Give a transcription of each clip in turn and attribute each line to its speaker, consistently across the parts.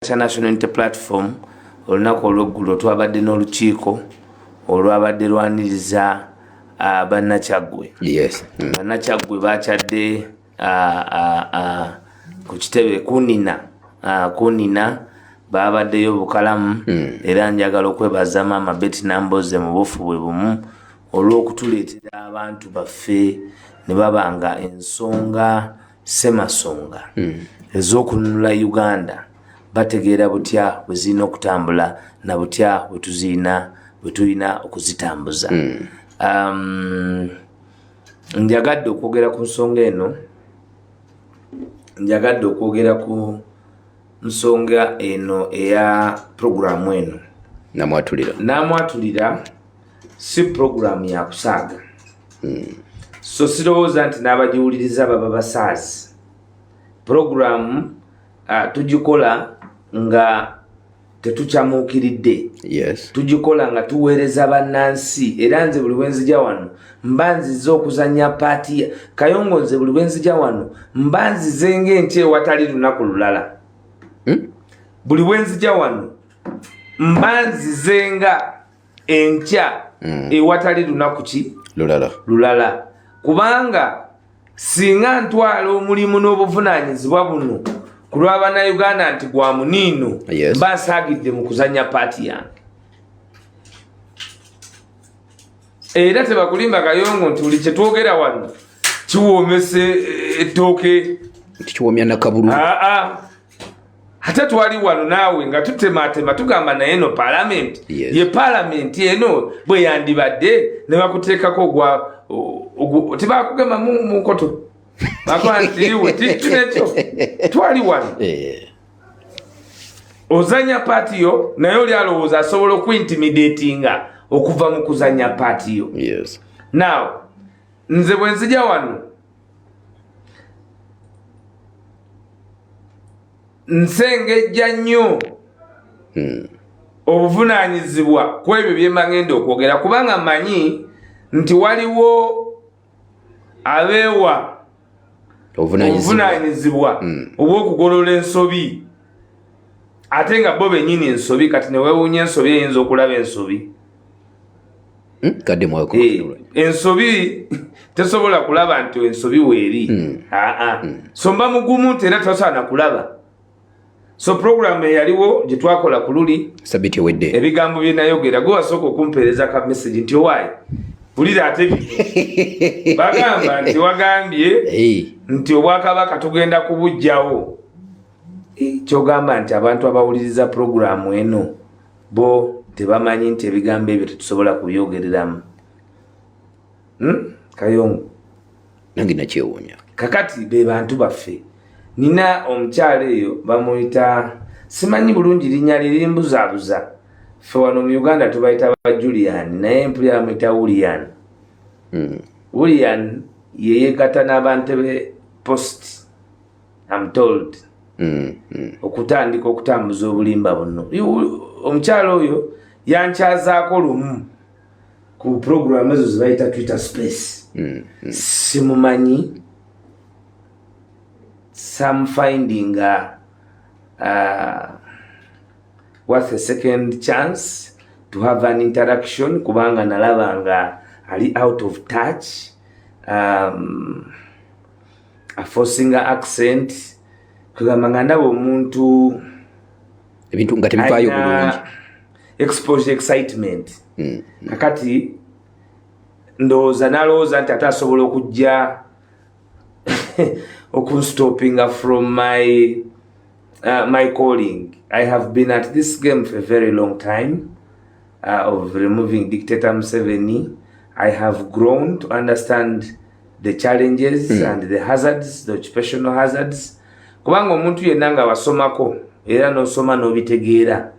Speaker 1: Kya National Unity Platform, olunaku olweggulo twabadde n'olukiiko olwabadde lwaniriza Bannakyaggwe. Bannakyaggwe bakyadde ku kitebe kunina, kunina babaddeyo bukalamu. Era njagala okwebaza Maama Betty Namboze mu bufu bwe bumu olw'okutuleetera abantu baffe ne baba nga ensonga semasonga ez'okununula Uganda bategeera butya bwe zirina okutambula na butya bwe tuzirina, bwe tulina okuzitambuza. Njagadde okwogera ku nsonga eno, njagadde okwogera ku nsonga eno eya puroguramu eno.
Speaker 2: Namwatulira.
Speaker 1: Namwatulira si puroguramu ya kusaaga. So sirowooza nti n'abagiwuliriza baba basaazi. Puroguramu tugikola nga tetukyamuukiridde. Tugikola nga tuweereza bannansi. Era nze buli bwenzija wano mba nzize okuzannya part Kayongo. Nze buli bwenzija wano mba nzize ng'enkya ewatali lunaku lulala. Buli bwenzija wano mba nzize nga enkya ewatali lunaku ki?
Speaker 2: Lulala.
Speaker 1: Lulala, kubanga singa ntwala omulimu n'obuvunaanyizibwa buno ku lw'abannayuganda nti gwa muniino, mba nsaagidde mu kuzannya part yange. Era tebakulimba, Kayongo, nti buli kyetwogera wano kiwoomesa ettooke.
Speaker 2: Nti kiwoomya nakabulu.
Speaker 1: Aa, ate twali wano naawe nga tutematema, tugamba naye eno palamenti, ye palamenti eno bwe yandibadde ne bakuteekako ogwa tebakugema mu nkoto, bakola nti iwe tinekyo. Twali wano ozanya part yo, naye oli alowooza asobola okuintimidatinga okuva mu kuzanya part yo. Now nze bwe nzija wano nsengejja nnyo obuvunaanyizibwa ku ebyo bye mba ngenda okwogera, kubanga mmanyi nti waliwo abeewa
Speaker 2: obuvunanyizibwa
Speaker 1: obuvunaanyizibwa obw'okugolola ensobi, ate nga bo bennyini ensobi. Kati ne weewuunya ensobi eyinza okulaba ensobi.
Speaker 2: Kadde mwako.
Speaker 1: Ensobi tesobola kulaba nti ensobi weeri. Aa, so mba mugumu nti era tosaana kulaba. So program eyaliwo gye twakola ku luli
Speaker 2: Sabiti ewedde,
Speaker 1: ebigambo bye nayogera, gwe wasooka okumpeereza ka message nti owaayi, wulira ate bino bagamba nti wagambye nti obwakabaka tugenda kubuggyawo. Kyogamba nti abantu abawuliriza puroguramu eno bo tebamanyi nti ebigambo ebyo tetusobola kubyogereramu? Kayongo.
Speaker 2: Nange nakyewuunya.
Speaker 1: Kakati be bantu baffe. Nina omukyalo eyo bamuyita, simanyi bulungi linnya lye, limbuzaabuza. Ffe wano mu Uganda tubayita ba Julian, naye mpulira bamuyita Wulian. Wulian yeyegatta n'abantebe Post, am told, okutandika okutambuza obulimba buno. Omukyalo oyo yankyazaako lumu ku puroguramu ezo zebayita Twitter Space. Simumanyi. Some finding worth a second chance to have an interaction, kubanga nalaba nga ali out of touch, aforcinga accent, kugamba nga ndaba omuntu
Speaker 2: ebintu nga tebivaayo
Speaker 1: alina
Speaker 2: bulungi.
Speaker 1: Exposure excitement. Kakati ndowooza nalowooza nti ate asobola okujja okunstopinga from my calling. I have been at this game for a very long time of removing dictator Museveni. I have grown to understand the challenges and the hazards, the occupational hazards, kubanga omuntu yenna nga wasomako era n'osoma n'obitegeera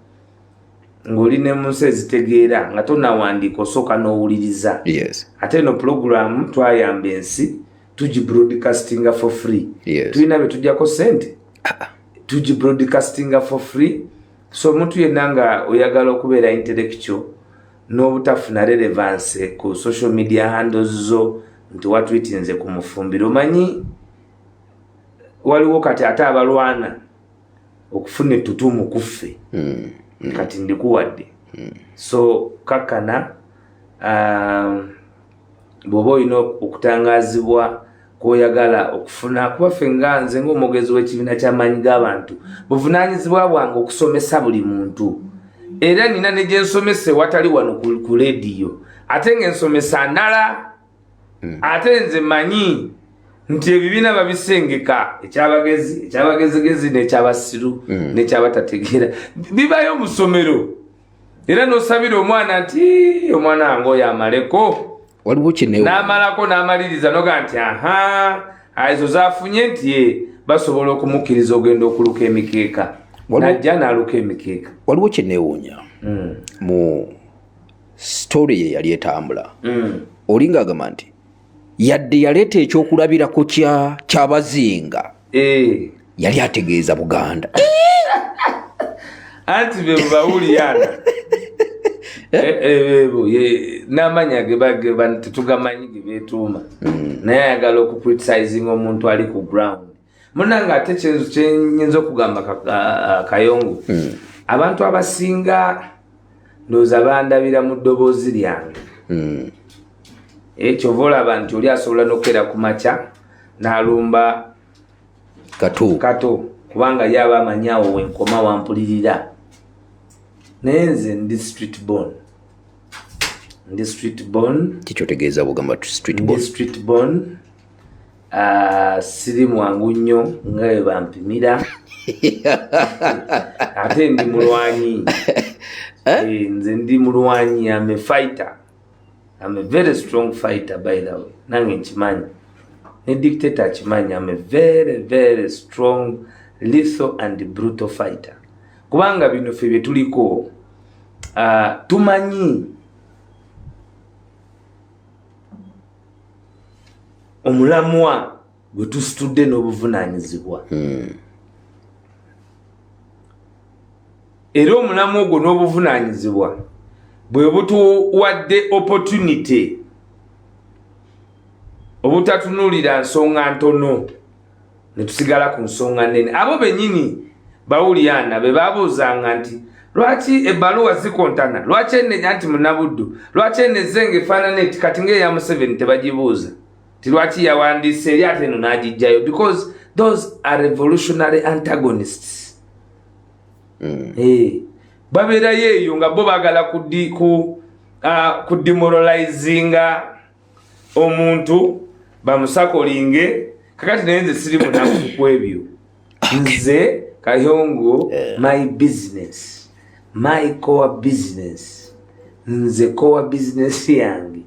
Speaker 1: ng'oli ne mu nsi ezitegeera, nga tonawandiika osooka n'owuliriza. Ate eno puroguramu twayamba ensi, tugibroadcastinga for free. Tulina bye tujjako sente, tugibroadcastinga for free. So omuntu yenna nga oyagala okubeera intellectual n'obutafuna relevance ku social media handles zo nti watwitinze ku mufumbiro, omanyi waliwo kati ate abalwana. Okufuna ettutumu ku ffe. Kati ndikuwadde. So kakkana, bw'oba olina okutangaazibwa kwoyagala okufuna, kuba ffe nga nze ng'omwogezi w'ekibiina ky'amaanyi g'abantu, buvunaanyizibwa bwange okusomesa buli muntu, era nina ne gye nsomesa ewatali wano ku lediyo, ate ng'ensomesa ndala. Ate nze manyi nti ebibiina babisengeka, ekyabagezi, ekyabagezigezi, n'ekyabasiru, n'ekyabatategeera bibayo mu ssomero, era n'osabira omwana nti omwana wange oyo amaleko.
Speaker 2: Waliwo kine.
Speaker 1: N'amalako n'amaliriza, noga nti aha, ezo zafunye nti ye basobola okumukkiriza ogenda okuluka emikeeka. Najja n'aluka emikeeka.
Speaker 2: Waliwo kyeneewuunya mu story ye yali etambula. Oli ng'agamba nti yadde yaleeta ekyokulabirako kya kyabazinga, yali ategeeza Buganda.
Speaker 1: Anti be bawuliyana bebo n'amanya tetugamanyi ge beetuuma, naye ayagala okucriticizinga omuntu ali ku ground. Munange, ate kyenyinza okugamba Kayongo, abantu abasinga ndowooza bandabira mu ddoboozi lyange. Kyova olaba nti oli asobola n'okukeera ku makya n'alumba
Speaker 2: Kato.
Speaker 1: Kato, kubanga ye aba amanyi awo wenkoma wampulirira. Naye nze ndi street born, ndi street born.
Speaker 2: Kikyotegeeza bwogamba street
Speaker 1: Ndi
Speaker 2: born?
Speaker 1: Street born. Siri mwangu nnyo nga bwe bampimira, ate ndi mulwanyi. Nze ndi mulwanyi. Am a fighter, am a very strong fighter, by the way. Nange nkimanyi, ne dictator akimanyi. Am a very very strong, lethal and brutal fighter, kubanga bino ffe bye tuliko, tumanyi omulamwa gwe tusitudde n'obuvunaanyizibwa, era omulamwa ogwo n'obuvunaanyizibwa bwe butuwadde opportunity obutatunuulira nsonga ntono ne tusigala ku nsonga nnene. Abo bennyini bawulyana be babuuzanga nti lwaki ebbaluwa zikontana, lwaki enenya nti munabuddu, lwaki eneze nga efaanana eti? Kati ngaeya Museveni tebagibuuza ti lwaki yawandiise eri ate eno n'agijjayo, because those are revolutionary antagonists. Babeerayo eyo nga bo baagala ku demoralizinga omuntu bamusakolinge. Kakati naye nze siri munafu ku ebyo. Nze Kayongo, my business, my core business, nze core business yange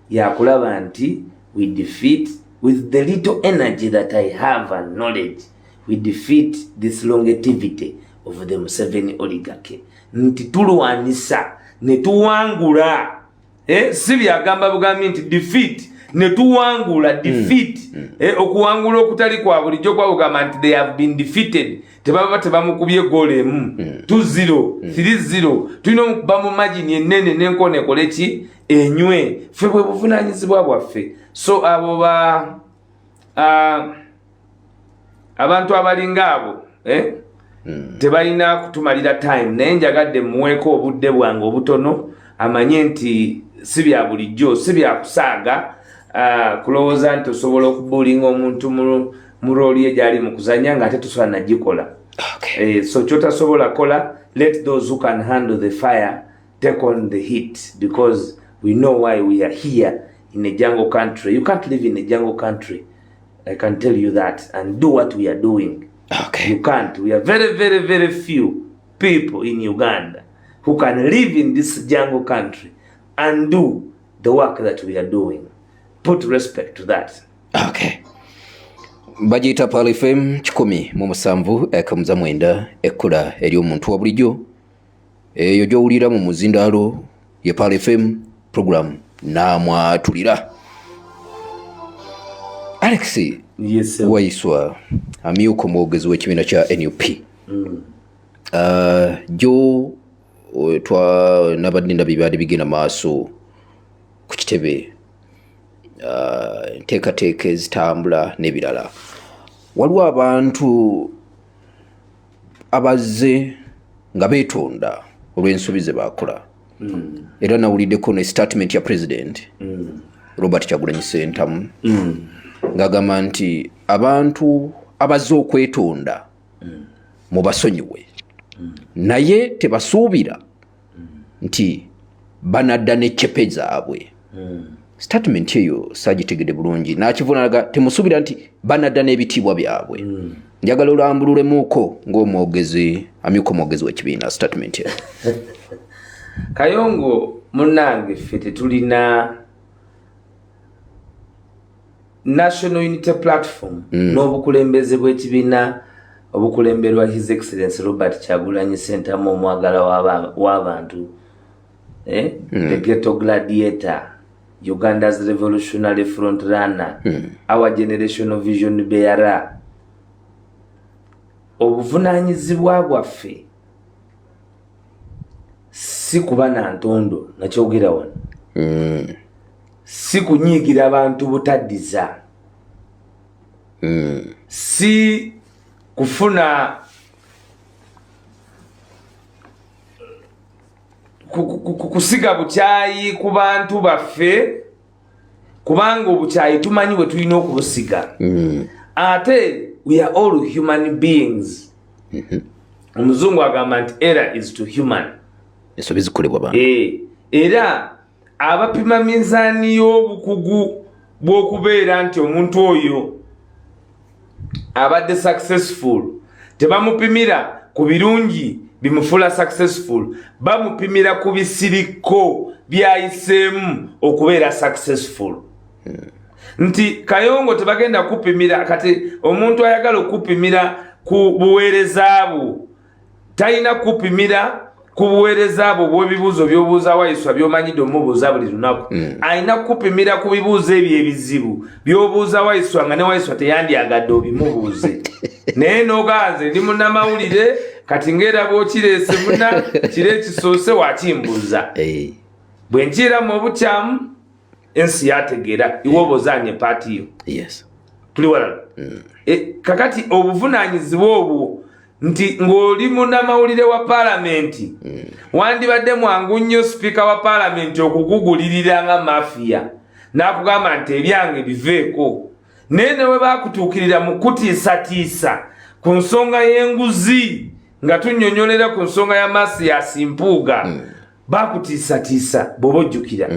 Speaker 1: yakulaba nti we defeat, with the little energy that I have and knowledge, we defeat this longevity of the Museveni oligarchy, nti tulwanisa ne tuwangula. Si byagamba bugambi nti defeat ne tuwangula, defeat. Okuwangula okutali kwa bulijjo kwabugamba nti they have been defeated, tebaba tebamukubye goal emu, 2-0, 3-0. Tulina omukuba mu margin enene n'enkoona ekole ki, enywe. Ffe bwe buvunanyizibwa bwaffe. So abo ba abantu abalinga abo, eh? Tebalina kutumalira time, naye njagadde muweeko obudde bwange obutono amanye nti si bya bulijjo, si byakusaaga, kulowooza nti osobola okubuulinga omuntu mu role ye gyali mu kuzanya ng'ate tosobola nagikola. So kyotasobola kola, let those who can handle the fire take on the heat, because we know why we are here in a jungle country. You can't live in a jungle country, I can tell you that, and do what we are doing. You can't. We are very very very few people in Uganda who can live in this jungle country and do the work that we are doing. Put respect to that.
Speaker 2: Okay. Bagiyita Pearl FM 107.9, ekkula ery'omuntu wa bulijjo. Eyo gy'owulira mu muzindaalo ye Pearl FM, program naamwatulira. Alex
Speaker 1: Yes, sir.
Speaker 2: Waiswa, amyuka omwogezi w'ekibiina kya NUP. Jo twa nabadde ndaba ebyali bigenda maaso ku kitebe, enteekateeka ezitambula n'ebirala. Waliwo abantu Abazze nga beetonda olw'ensobi ze baakola. Era nawuliddeko ne statement ya President Robert Kyagulanyi Ssentamu ng'agamba nti abantu abazze okwetonda mubasonyiwe, naye tebasuubira nti banadda n'eccepe zaabwe. Statement eyo saagitegedde bulungi, n'akivunaga temusuubira nti banadda n'ebitiibwa byabwe. Njagala olambululemuuko ng'omwogezi, amyuka omwogezi w'ekibiina, statement eyo.
Speaker 1: Kayongo munnange, ffe tetulina National Unity Platform n'obukulembeze bw'ekibiina obukulemberwa His Excellence Robert Kyagulanyi Ssentamu, omwagala w'abantu, the ghetto gladiator, Uganda's revolutionary front runner, our generational vision bearer. Obuvunaanyizibwa bwaffe si kuba na ntondo, nakyogera wano, si kunyiigira bantu butaddiza, si kufuna kusiga bukyayi ku bantu baffe, kubanga obukyayi tumanyi bwe tulina okubusiga. Ate we are all human beings. Omuzungu agamba nti error is to human.
Speaker 2: Ensobi zikolebwa bantu.
Speaker 1: Era abapima minzaani y'obukugu bw'okubeera nti omuntu oyo abadde successful, tebamupimira ku birungi bimufuula successful, bamupimira ku bisiriko byayiseemu okubeera successful. Nti Kayongo, tebagenda kupimira kati omuntu ayagala okupimira ku buweereza bwo, talina kupimira ku buweereza bwo bw'ebibuuzo by'obuuza Waiswa by'omanyidde omubuuza buli lunaku. Alina kukupimira ku bibuuzo ebyo ebizibu by'obuuza Waiswa, nga ne Waiswa teyandyagadde obimubuuze, naye noganze ndi munnamawulire kati ngaera bw'okireese muna kiro ekisoose wakimbuuza, bwe nkiiramu obukyamu ensi yategeera iwe oba ozaanye part yo. Tuli walala. Kakati obuvunaanyizibwa obwo nti ng'oli munnamawulire wa paalamenti, wandibadde mwangu nnyo sipiika wa paalamenti okukugulirira nga mafiya n'akugamba nti ebyange biveeko, naye ne bwe baakutuukirira mu kutiisatiisa ku nsonga y'enguzi nga tunnyonnyolera ku nsonga ya Mathias Mpuuga, bakutiisatiisa, bw'oba ojjukira,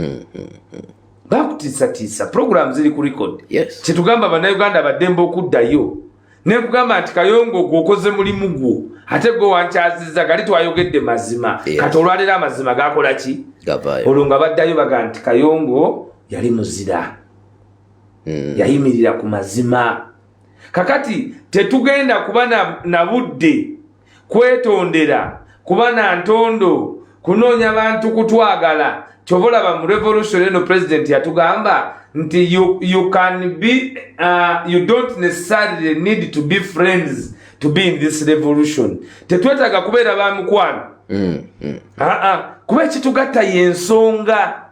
Speaker 1: bakutiisatiisa, program ziri ku record. Kyetugamba Bannayuganda baddembe okuddayo nekugamba nti Kayongo gwe okoze mulimu gwo, ate gwe wankyaziza gali twayogedde mazima. Kati olwaleero amazima gakola ki?
Speaker 2: Gavaayo.
Speaker 1: Olwo nga baddayo baga nti Kayongo yali muzira, yayimirira ku mazima. Kakati tetugenda kuba na budde kwetondera, kuba na ntondo, kunoonya bantu kutwagala. Kyova olaba mu revolution eno President yatugamba nti you can be you don't necessarily need to be friends to be in this revolution. Tetwetaaga kubeera ba mukwano. Aa, kuba ekitugatta yensonga,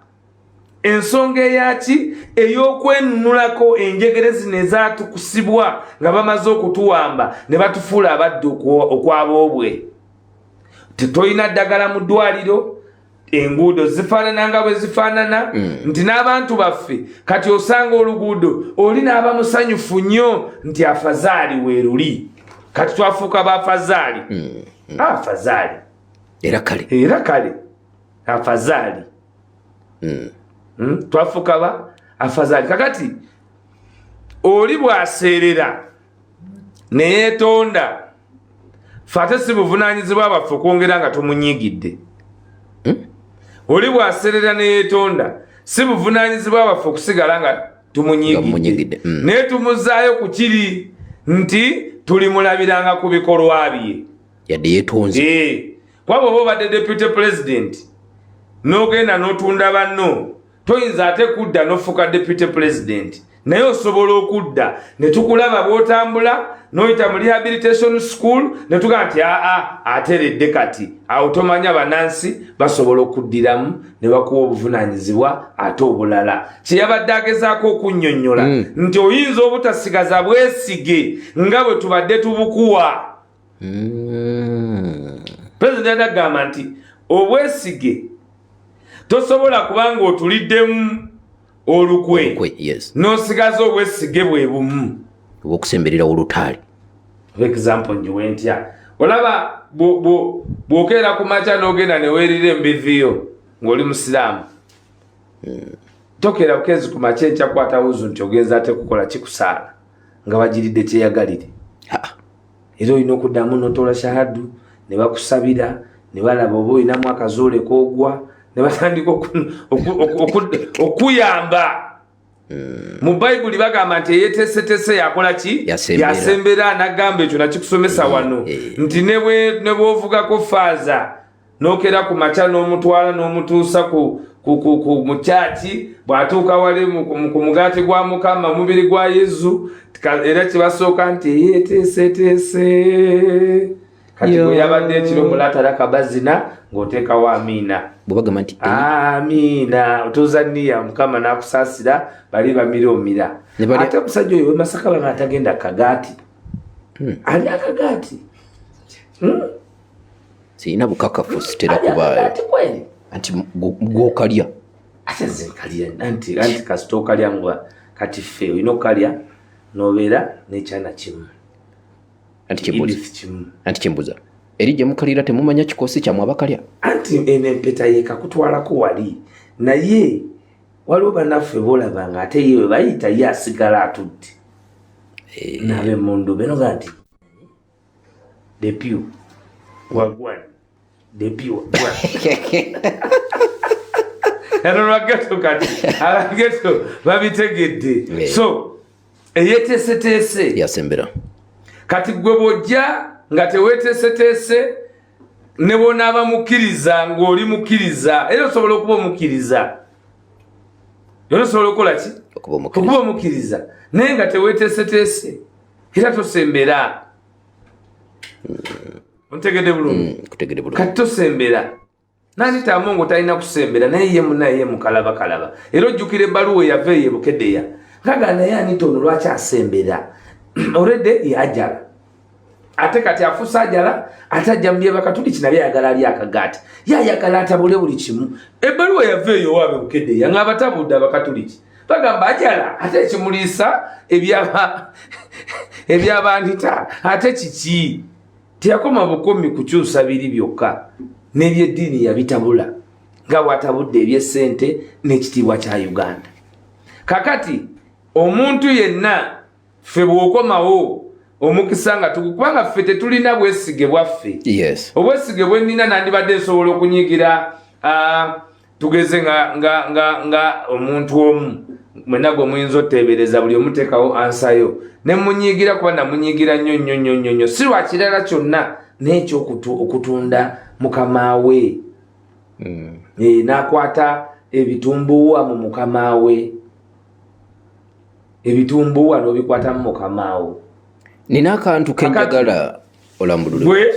Speaker 1: ensonga eyaki ey'okwenunulako enjegere zino ezatukusibwa nga bamaze okutuwamba ne batufuula abadde okwaboobwe. Tetolina ddagala mu ddwaliro, enguudo zifaanana nga bwe zifaanana, nti n'abantu baffe kati osanga oluguudo oli n'aba musanyufu nnyo nti afazaali weeruli. Kati twafuuka bafazaali, afazaali.
Speaker 2: Era kale.
Speaker 1: Era kale afazaali. Twafuuka ba afazaali. Kakati oli bw'aseerera neyeetonda, fe ate si buvunaanyizibwa bwaffe okwongera nga tumunyigidde. Oli bw'aseerera neyeetonda, si buvunaanyizibwa bwaffe okusigala nga
Speaker 2: Nga
Speaker 1: tumunyigidde.
Speaker 2: Mumunyigidde.
Speaker 1: Naye tumuzaayo ku kiri nti tulimulabiranga ku bikolwa bye.
Speaker 2: Yadde yeetonze.
Speaker 1: Kuba bw'oba obadde deputy president n'ogenda n'otunda banno, toyinza ate kudda n'ofuuka deputy president, naye osobola okudda ne tukulaba bw'otambula n'oyita mu rehabilitation school ne tugamba nti aa, ateredde. Kati awo tomanya, bannansi basobola okuddiramu ne bakuwa obuvunaanyizibwa ate obulala. Kyeyabadde agezaako okunnyonnyola nti oyinza obutasigaza bwesige nga bwe tubadde tubukuwa. Pulezidenti agamba nti obwesige tosobola kubanga otuliddemu olukwe n'osigaza obwesige bwe bumu
Speaker 2: obwokusemberera olutaali.
Speaker 1: For example, njiwe ntya, olaba bw'okeera ku makya n'ogenda ne weerira embiviyo ng'oli musiraamu, tokeera bukeezi ku makya enkya kukwata wuzu nti ogenza ate kukola kikusaala nga bagiridde kyeyagalire. Era olina okuddamu notola shahadu ne bakusabira ne balaba oba olinamu akazoole kogwa ne batandika okuyamba. Mu Bayibuli bagamba nti eyeteeseteese yakola ki? Yasembera. Nagamba ekyo nakikusomesa wano nti ne bwovugako faaza nokera ku makya n'omutwala n'omutuusa ku mu kyaki, bw'atuuka wali ku mugaati gwa Mukama, mubiri gwa Yezu, era kibasooka nti eyeteeseteese. Kati bwe yabadde ekiro mulatala kabazina ng'oteekawo amiina.
Speaker 2: Bwebagamba nti
Speaker 1: amiina, otuuza niya Mukama n'akusaasira, bali bamira omira. Ate omusajja oyo wemasaka banga atagenda kagaati, ali akagaati.
Speaker 2: Sirina bukakafu, sitera kubaayo. Anti gwokalya.
Speaker 1: Ate nze nkalya, anti kasita okalya nga kati ffe olina okukalya n'obeera n'ekyana kimu.
Speaker 2: Anti kyembuza, eri gye mukalira temumanya kikosi kyammwe abakalya?
Speaker 1: Anti eno empeta yekakutwalako wali, naye waliwo bannaffe bolaba nga ate ye we bayita ye asigala atudde nabemundu benoga nti depiu wagwan depiu wagwan eno lwageto. Kati abageto babitegedde. So eyeteeseteese
Speaker 2: yasembera.
Speaker 1: Kati gwe bwojja nga teweteeseteese, ne bwonaaba mukkiriza ng'oli mukkiriza, era osobola okuba omukkiriza, era osobola okukola ki? Okuba omukkiriza, naye nga teweteeseteese, era tosembera. Ontegedde bulungi?
Speaker 2: Kati
Speaker 1: tosembera. Nandita Amongo talina kusembera, naye ye munaye mukalabakalaba. Era ojjukira ebbaluwa eyava eyo ebukedeya ngaga, naye Anita ono lwaki asembera? Already yajala, ate kati afuuse ajala, ate ajja mu byabakatuliki, nabye ayagala ali akagaati, ye ayagala atabule buli kimu. Ebbaluwa yava eyo waabe Bukedeya nga abatabudde abakatuliki bagamba ajala, ate ekimuliisa ebyabandita ate kiki? Teyakoma bukomi kukyusa biri byokka, n'ebyeddiini yabitabula nga bwatabudde ebyesente n'ekitiibwa kya Uganda. Kakati omuntu yenna ffe bw'okomawo omukisa nga kubanga ffe tetulina bwesige bwaffe. Obwesige bwenina, nandibadde nsobola okunyigira, tugeze nga, nga, nga, nga omuntu omu mwenna gwe muyinza oteebereza, buli omuteekawo ansayo ne munyiigira, kuba namunyiigira nnyo nnyo nnyo nnyo nnyo, si lwa kirala kyonna naye ekyokutunda mukama we. N'akwata ebitumbuwa mu mukama we, ebitumbuwa n'obikwata mu mukama wo.
Speaker 2: Nina akantu kenjagala olambulule.
Speaker 1: Gwe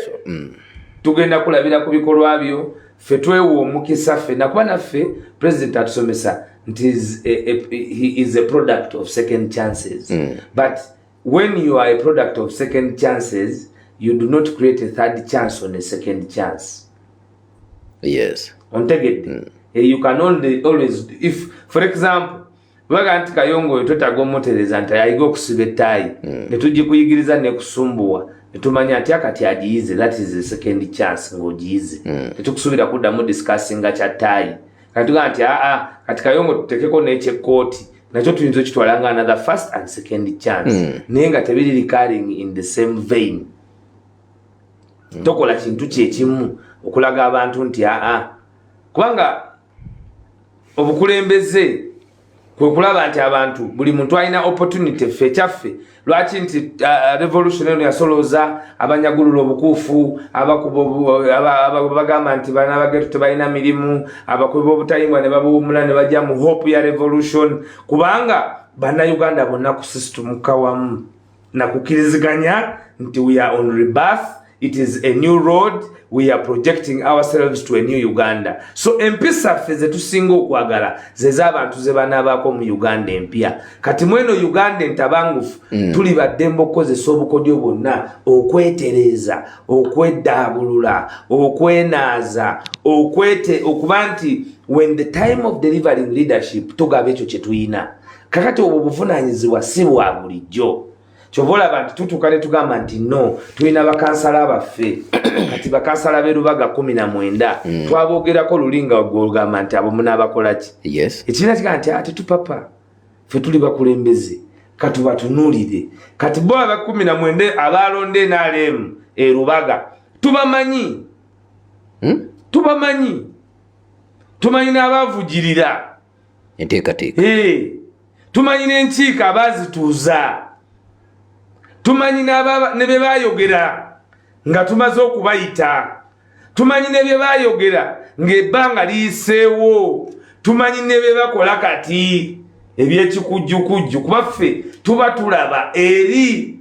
Speaker 1: tugenda kulabira ku bikolwa byo. Ffe twewa omukisa ffenna, kuba naffe president atusomesa nti he is a product of second chances. But when you are a product of second chances, you do not create a third chance on a second chance. Ontegedde? You can only always, if for example baga nti Kayongo oyo twetaaga omutereza nti ayiga okusiba ettaayi, netugikuyigiriza nekusumbuwa, netumanya nti akati agiyize, that is a second chance ng'ogiyize. Tetukusuubira kuddamu discussinga kya ttaayi. Kati tugaa nti aa, kati Kayongo tutekeko n'ekyekkooti, nakyo tuyinza okitwala nga another first and second chance, naye nga tebiri recurring in the same vein. Tokola kintu kyekimu okulaga abantu nti aa, kubanga obukulembeze kwe kulaba nti abantu, buli muntu alina opportunity. Ffe ekyaffe lwaki nti revolution eno yasolooza abanyagulula obukuufu, abakuba bagamba nti banabageto tebalina mirimu, abakubi b'obutayimbwa ne babuwumula ne bajja mu hope ya revolution, kubanga Bannayuganda bonna kusisitumuka wamu nakukkiriziganya nti we are on rebirth. It is a new road. We are projecting ourselves to a new Uganda. So empisa ffe zetusinga okwagala zez'abantu ze banaabaako mu Uganda empya. Kati mweno Uganda entabangufu, tuli baddembe okukozesa obukodyo bwonna okwetereeza, okweddaabulula, okwenaaza, okwete okuba nti when the time of delivering leadership, tugaba ekyo kye tuyina. Kakati obwo buvunaanyizibwa si bwa bulijjo. Kyova olaba nti tutuuka ne tugamba nti no, tulina bakansala baffe. Kati bakansala b'e Lubaga 19, twabogerako luli nga gwogamba nti abo munaabakola ki? Ekibiina kigamba nti ate tupapa, ffe tuli bakulembeze, katubatunuulire. Kati bo aba 19 abalonda NRM e Lubaga tubamanyi. Tubamanyi, tumanyi n'abavugirira
Speaker 2: enteekateeka.
Speaker 1: Tumanyi n'enkiiko abazituuza, tumanyi ne bye bayogera nga tumaze okubayita, tumanyi ne bye bayogera ng'ebbanga liyiseewo, tumanyi ne bye bakola kati ebyekikujjukujju, kuba ffe tuba tulaba eri.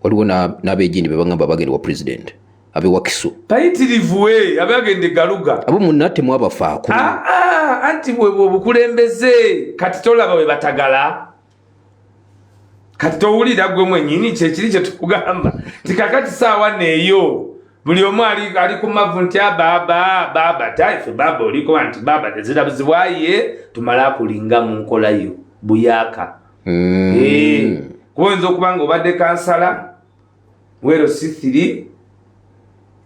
Speaker 2: Waliwo n'ab'egindi be bagamba bagenda wa president, ab'ewakiso.
Speaker 1: Bayitirivu we abagenda egaluga.
Speaker 2: Abo munna temwabafaako.
Speaker 1: Ah, ah, anti bwe obukulembeze. Kati tolaba bwe batagala? Kati towulira gwe mwenyini kyekiri kyetukugamba ti kakati saawa neeyo buli omu ali ku mavu nti abaaba baaba taife baaba oliko nti baaba tezirabuzibwa ye tumale akulinga mu nkolayo buyaka. Kuba oyinza okuba nga obadde kansala wero C3,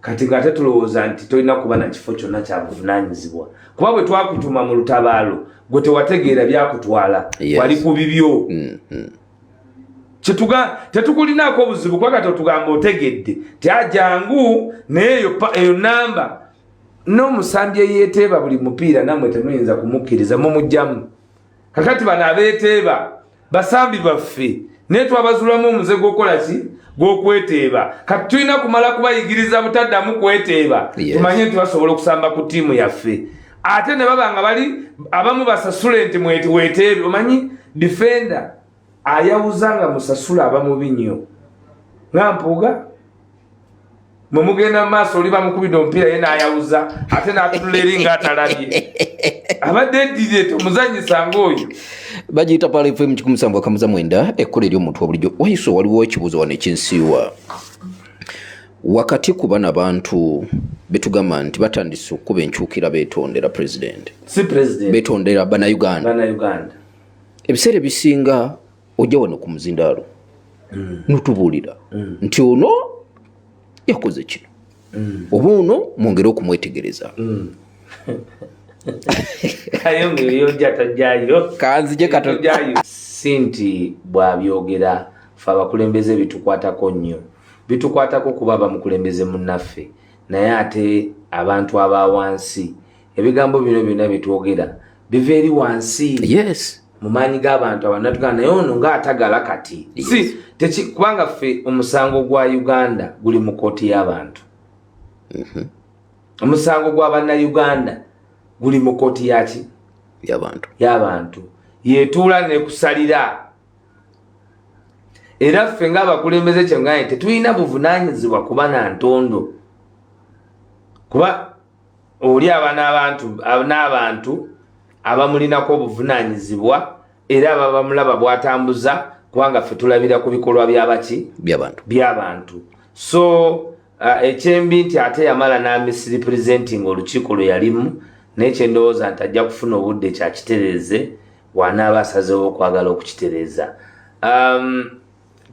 Speaker 1: kati nga ate tulowooza nti tolina kuba na kifo kyonna kyabuvunanyizibwa, kuba bwe twakutuma mu lutabaalo gwe tewategeera byakutwala. Wali ku bibyo. Kyetuga tetukulinaako obuzibu, kuba kati otugamba otegedde ti ajangu, naye eyo namba n'omusambi eyeeteeba buli mupiira nammwe temuyinza kumukkiriza, mumugjamu. Kakati bano abeeteeba basambi baffe, naye twabazulamu omuze gw'okukola ki? Gw'okweteeba. Kati tulina kumala kubayigiriza butaddamu kweteeba. Tumanye nti basobola okusamba ku ttiimu yaffe, ate ne baba nga bali abamu basasule nti mweti weeteebe. Omanyi defender ayawuza nga musasula aba mubi nnyo, nga Mpuuga mwe mugenda mu maaso, oli bamukubidde omupiira ye n'ayawuza ate n'atunula eri ng'atalabye, abadde eddire tomuzanyisa ng'oyo.
Speaker 2: Bagiyita Pala FM 107.9, ekkola ery'omuntu wa bulijjo. Waiso, waliwo ekibuuzo wano ekinsiiwa wakati ku bano abantu betugamba nti batandise okukuba enkyukira, beetondera president.
Speaker 1: Si president.
Speaker 2: Beetondera Bannayuganda.
Speaker 1: Bannayuganda.
Speaker 2: Ebiseera ebisinga ojja wano ku muzindaalo notubuulira nti ono yakoze kino, oba ono mwongere okumwetegereza.
Speaker 1: Kayongo yojja tajjayo.
Speaker 2: Kanzije katono.
Speaker 1: Tojjayo. Si nti bw'abyogera fe abakulembeze bitukwatako nnyo, bitukwatako kuba bamukulembeze munnaffe, naye ate abantu aba wansi, ebigambo bino byonna byetwogera biva eri wansi mu maanyi g'abantu. Abantu natugamba naye ono ng'atagala kati. Si teki, kubanga ffe omusango gwa Uganda guli mu kooti y'abantu. Omusango gwa Bannayuganda guli mu kooti yaki?
Speaker 2: Y'abantu.
Speaker 1: Y'abantu, yetuula nekusalira. Era ffe ng'abakulembeze kyengaye tetulina buvunaanyizibwa kuba na ntondo, kuba oli aba n'abantu abamulinako obuvunaanyizibwa era aba bamulaba bw'atambuza, kubanga ffe tulabira ku bikolwa byabaki?
Speaker 2: By'abantu.
Speaker 1: By'abantu. So ekyembi nti ate yamala n'amisrepresenting olukiiko lwe yalimu, naye kyendowooza nti ajja kufuna obudde kyakitereeze wanaaba asazeewo okwagala okukitereeza.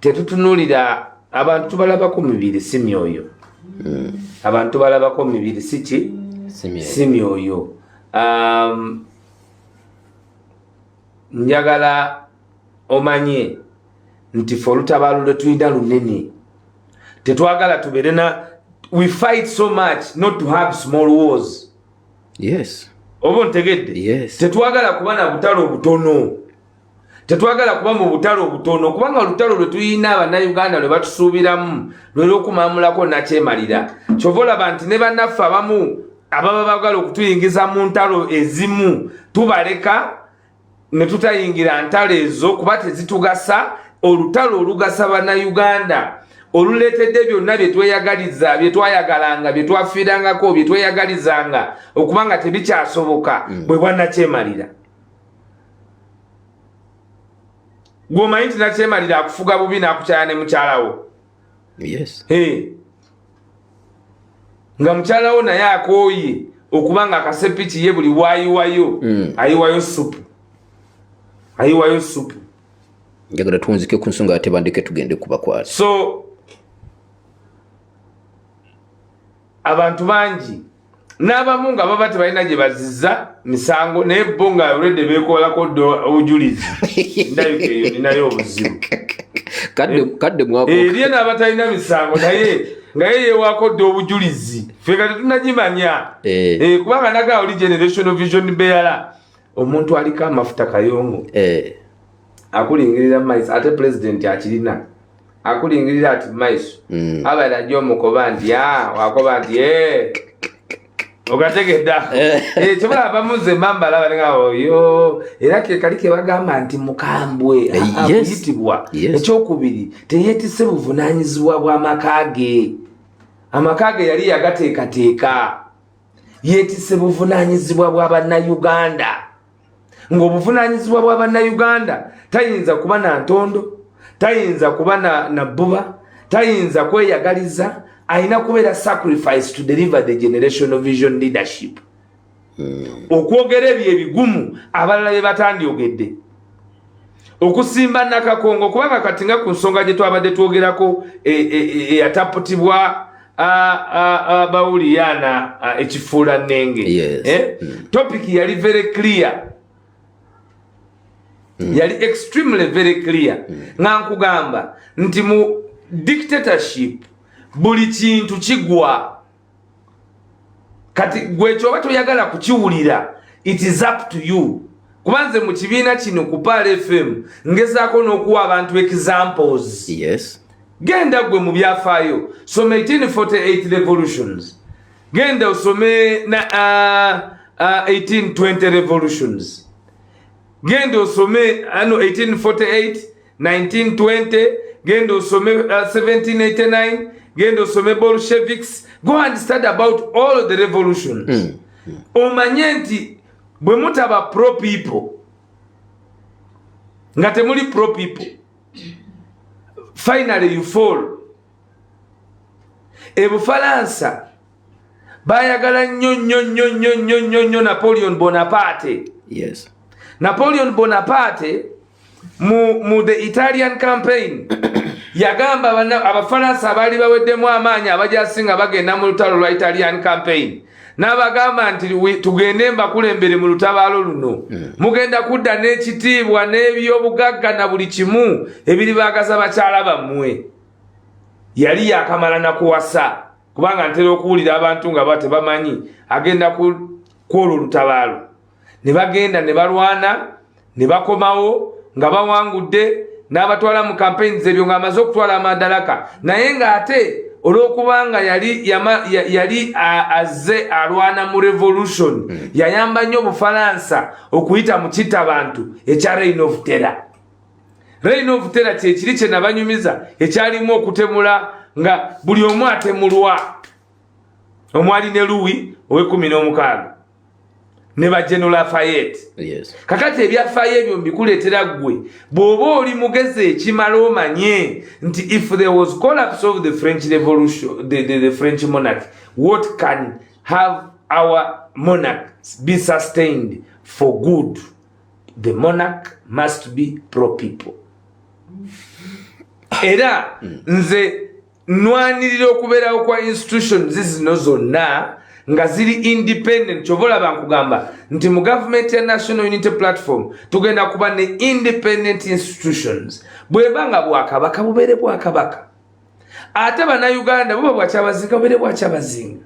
Speaker 1: Tetutunuulira abantu, tubalabako mibiri si myoyo. Abantu tubalabako mibiri si ki?
Speaker 2: Si myoyo.
Speaker 1: Si myoyo. Njagala omanye nti fe olutabaalo lwe tulina lunene, tetwagala tubeere na, we fight so much not to have small wars. Oba ontegedde?
Speaker 2: Yes.
Speaker 1: Tetwagala kuba na butalo obutono, tetwagala kuba mu butalo obutono, kubanga olutalo lwe tulina Abannayuganda lwe batusuubiramu lwe lw'okumamulako nakyemalira. Kyova olaba nti ne bannaffe abamu ababa baagala okutuyingiza mu ntalo ezimu, tubaleka ne tutayingira ntalo ezo kuba tezitugasa. Olutalo olugasa Bannayuganda, Oluleetedde byonna bye tweyagaliza, bye twayagalanga, bye twafiirangako, bye tweyagalizanga okuba nga tebikyasoboka, bwe bwannakyemalira. Gwomanyi nti nakyemalira akufuga bubi n'akukyaya ne mukyalawo.
Speaker 2: Yes.
Speaker 1: Nga mukyalawo naye akooye okuba nga akasepiki ye buli wayiwayo, ayiwayo supu, ayiwayo supu.
Speaker 2: Njagala tuwunzike ku nsonga ate bandeke tugende kubakwata.
Speaker 1: So abantu bangi n'abamu nga baba tebalina gye baziza misango, naye bo nga already beekolako dda obujulizi. Ndabika eyo ninayo obuzibu.
Speaker 2: Kadde mwako.
Speaker 1: Eriyo n'abatalina misango naye nga ye yeewaako dda obujulizi, ffe nga tetunagimanya. Kubanga naga oli generational vision bearer, omuntu aliko amafuta kayongo, akulingirira mumaiso, ate pulezidenti akirina, akulingirira ati mumaiso. Abaire ajja omukoba nti "Ah," wakoba nti "Eh." Ogategedda. Kyobola abamuze mambala balinga oyo era ke kali ke bagamba nti mukambwe. Akuyitibwa. Ekyokubiri, teyeetisse buvunaanyizibwa bw'amaka ge. Amaka ge yali yagateekateeka. Yeetisse buvunaanyizibwa bwa bannayuganda, ng'obuvunaanyizibwa bwa bannayuganda tayinza kuba na ntondo, tayinza kuba na bbuba, tayinza kweyagaliza, ayina kubeera sacrifice to deliver the generational vision leadership. Okwogera ebyo ebigumu abalala bye batandyogedde, okusimba nakakongo, kubanga kati nga ku nsonga gye twabadde twogerako eyataputibwa bawuliyana ekifuula nnenge. Eh? Topic yali very clear, yali extremely very clear, nga nkugamba nti mu dictatorship buli kintu kigwa. Kati gwe kyoba toyagala kukiwulira, it is up to you, kuba nze mu kibiina kino ku Pearl FM ngezaako n'okuwa abantu examples. Genda gwe mu byafaayo, soma 1848 revolutions, genda osome na 1820 revolutions, genda osome ano 1848, 1920, genda osome 1789, genda osome Bolsheviks. Go and study about all the revolutions, omanye nti bwe mutaba pro people, nga temuli pro people, finally you fall. Ebufalansa bayagala nnyo nnyo nnyo nnyo nnyo nnyo nnyo Napoleon Bonaparte. Napoleon Bonaparte mu the Italian campaign yagamba abafalansa abaali baweddemu amaanyi, abajasi nga bagenda mu lutalo lwa Italian campaign, n'abagamba nti, "Tugende mbakulembere mu lutabaalo luno. Mugenda kudda n'ekitiibwa n'ebyobugagga na buli kimu ebiribaagaza bakyala bammwe." Yali yakamala nakuwasa, kubanga ntera okuwulira abantu nga ba tebamanyi agenda kwolwo olutabaalo. Ne bagenda ne balwana ne bakomawo nga bawangudde, n'abatwala mu campaigns ebyo ng'amaze okutwala amadalaka, naye ng'ate olw'okubanga yali, yali azze alwana mu revolution, yayamba nnyo obufalansa okuyita mu kittabantu ekya Reign of Terror. Reign of Terror kyekiri kye nabanyumiza ekyalimu okutemula, nga buli omu atemulwa, omwali ne Louis ow'ekumi n'omukaaga ne ba General Lafayette. Kakati ebyafaayo ebyo mbikuleetera ggwe bw'oba oli mugezi ekimala omanye nti if there was collapse of the French Revolution, the French monarchy, what can have our monarch be sustained for good? The monarch must be pro people. Era nze nwanirira okubeerawo kwa institutions zino zonna nga ziri independent. Kyova olaba nkugamba nti mu gavumenti ya National Unity Platform tugenda kuba ne independent institutions. Bweba nga bwakabaka, bubeere bwakabaka, ate bannayuganda buba bwakyabazinga, bubeere bwakyabazinga,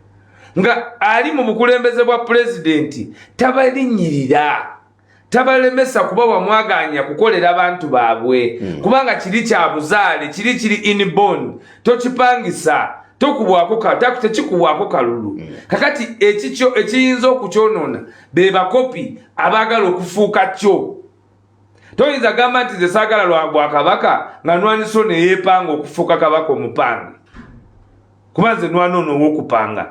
Speaker 1: nga ali mu bukulembeze bwa pulezidenti tabalinnyirira, tabalemesa kuba wamwaganya kukolera abantu baabwe, kubanga kiri kya buzaale, kiri inborn, tokipangisa, tokubwako tekikubwako kalulu. Kakati ekikyo ekiyinza okukyonoona be bakopi abaagala okufuuka kyo. Toyinza gamba nti nze saagala lwa bwakabaka nga nwanisa ono eyeepanga okufuuka kabaka omupange, kuba nze nwana ono ow'okupanga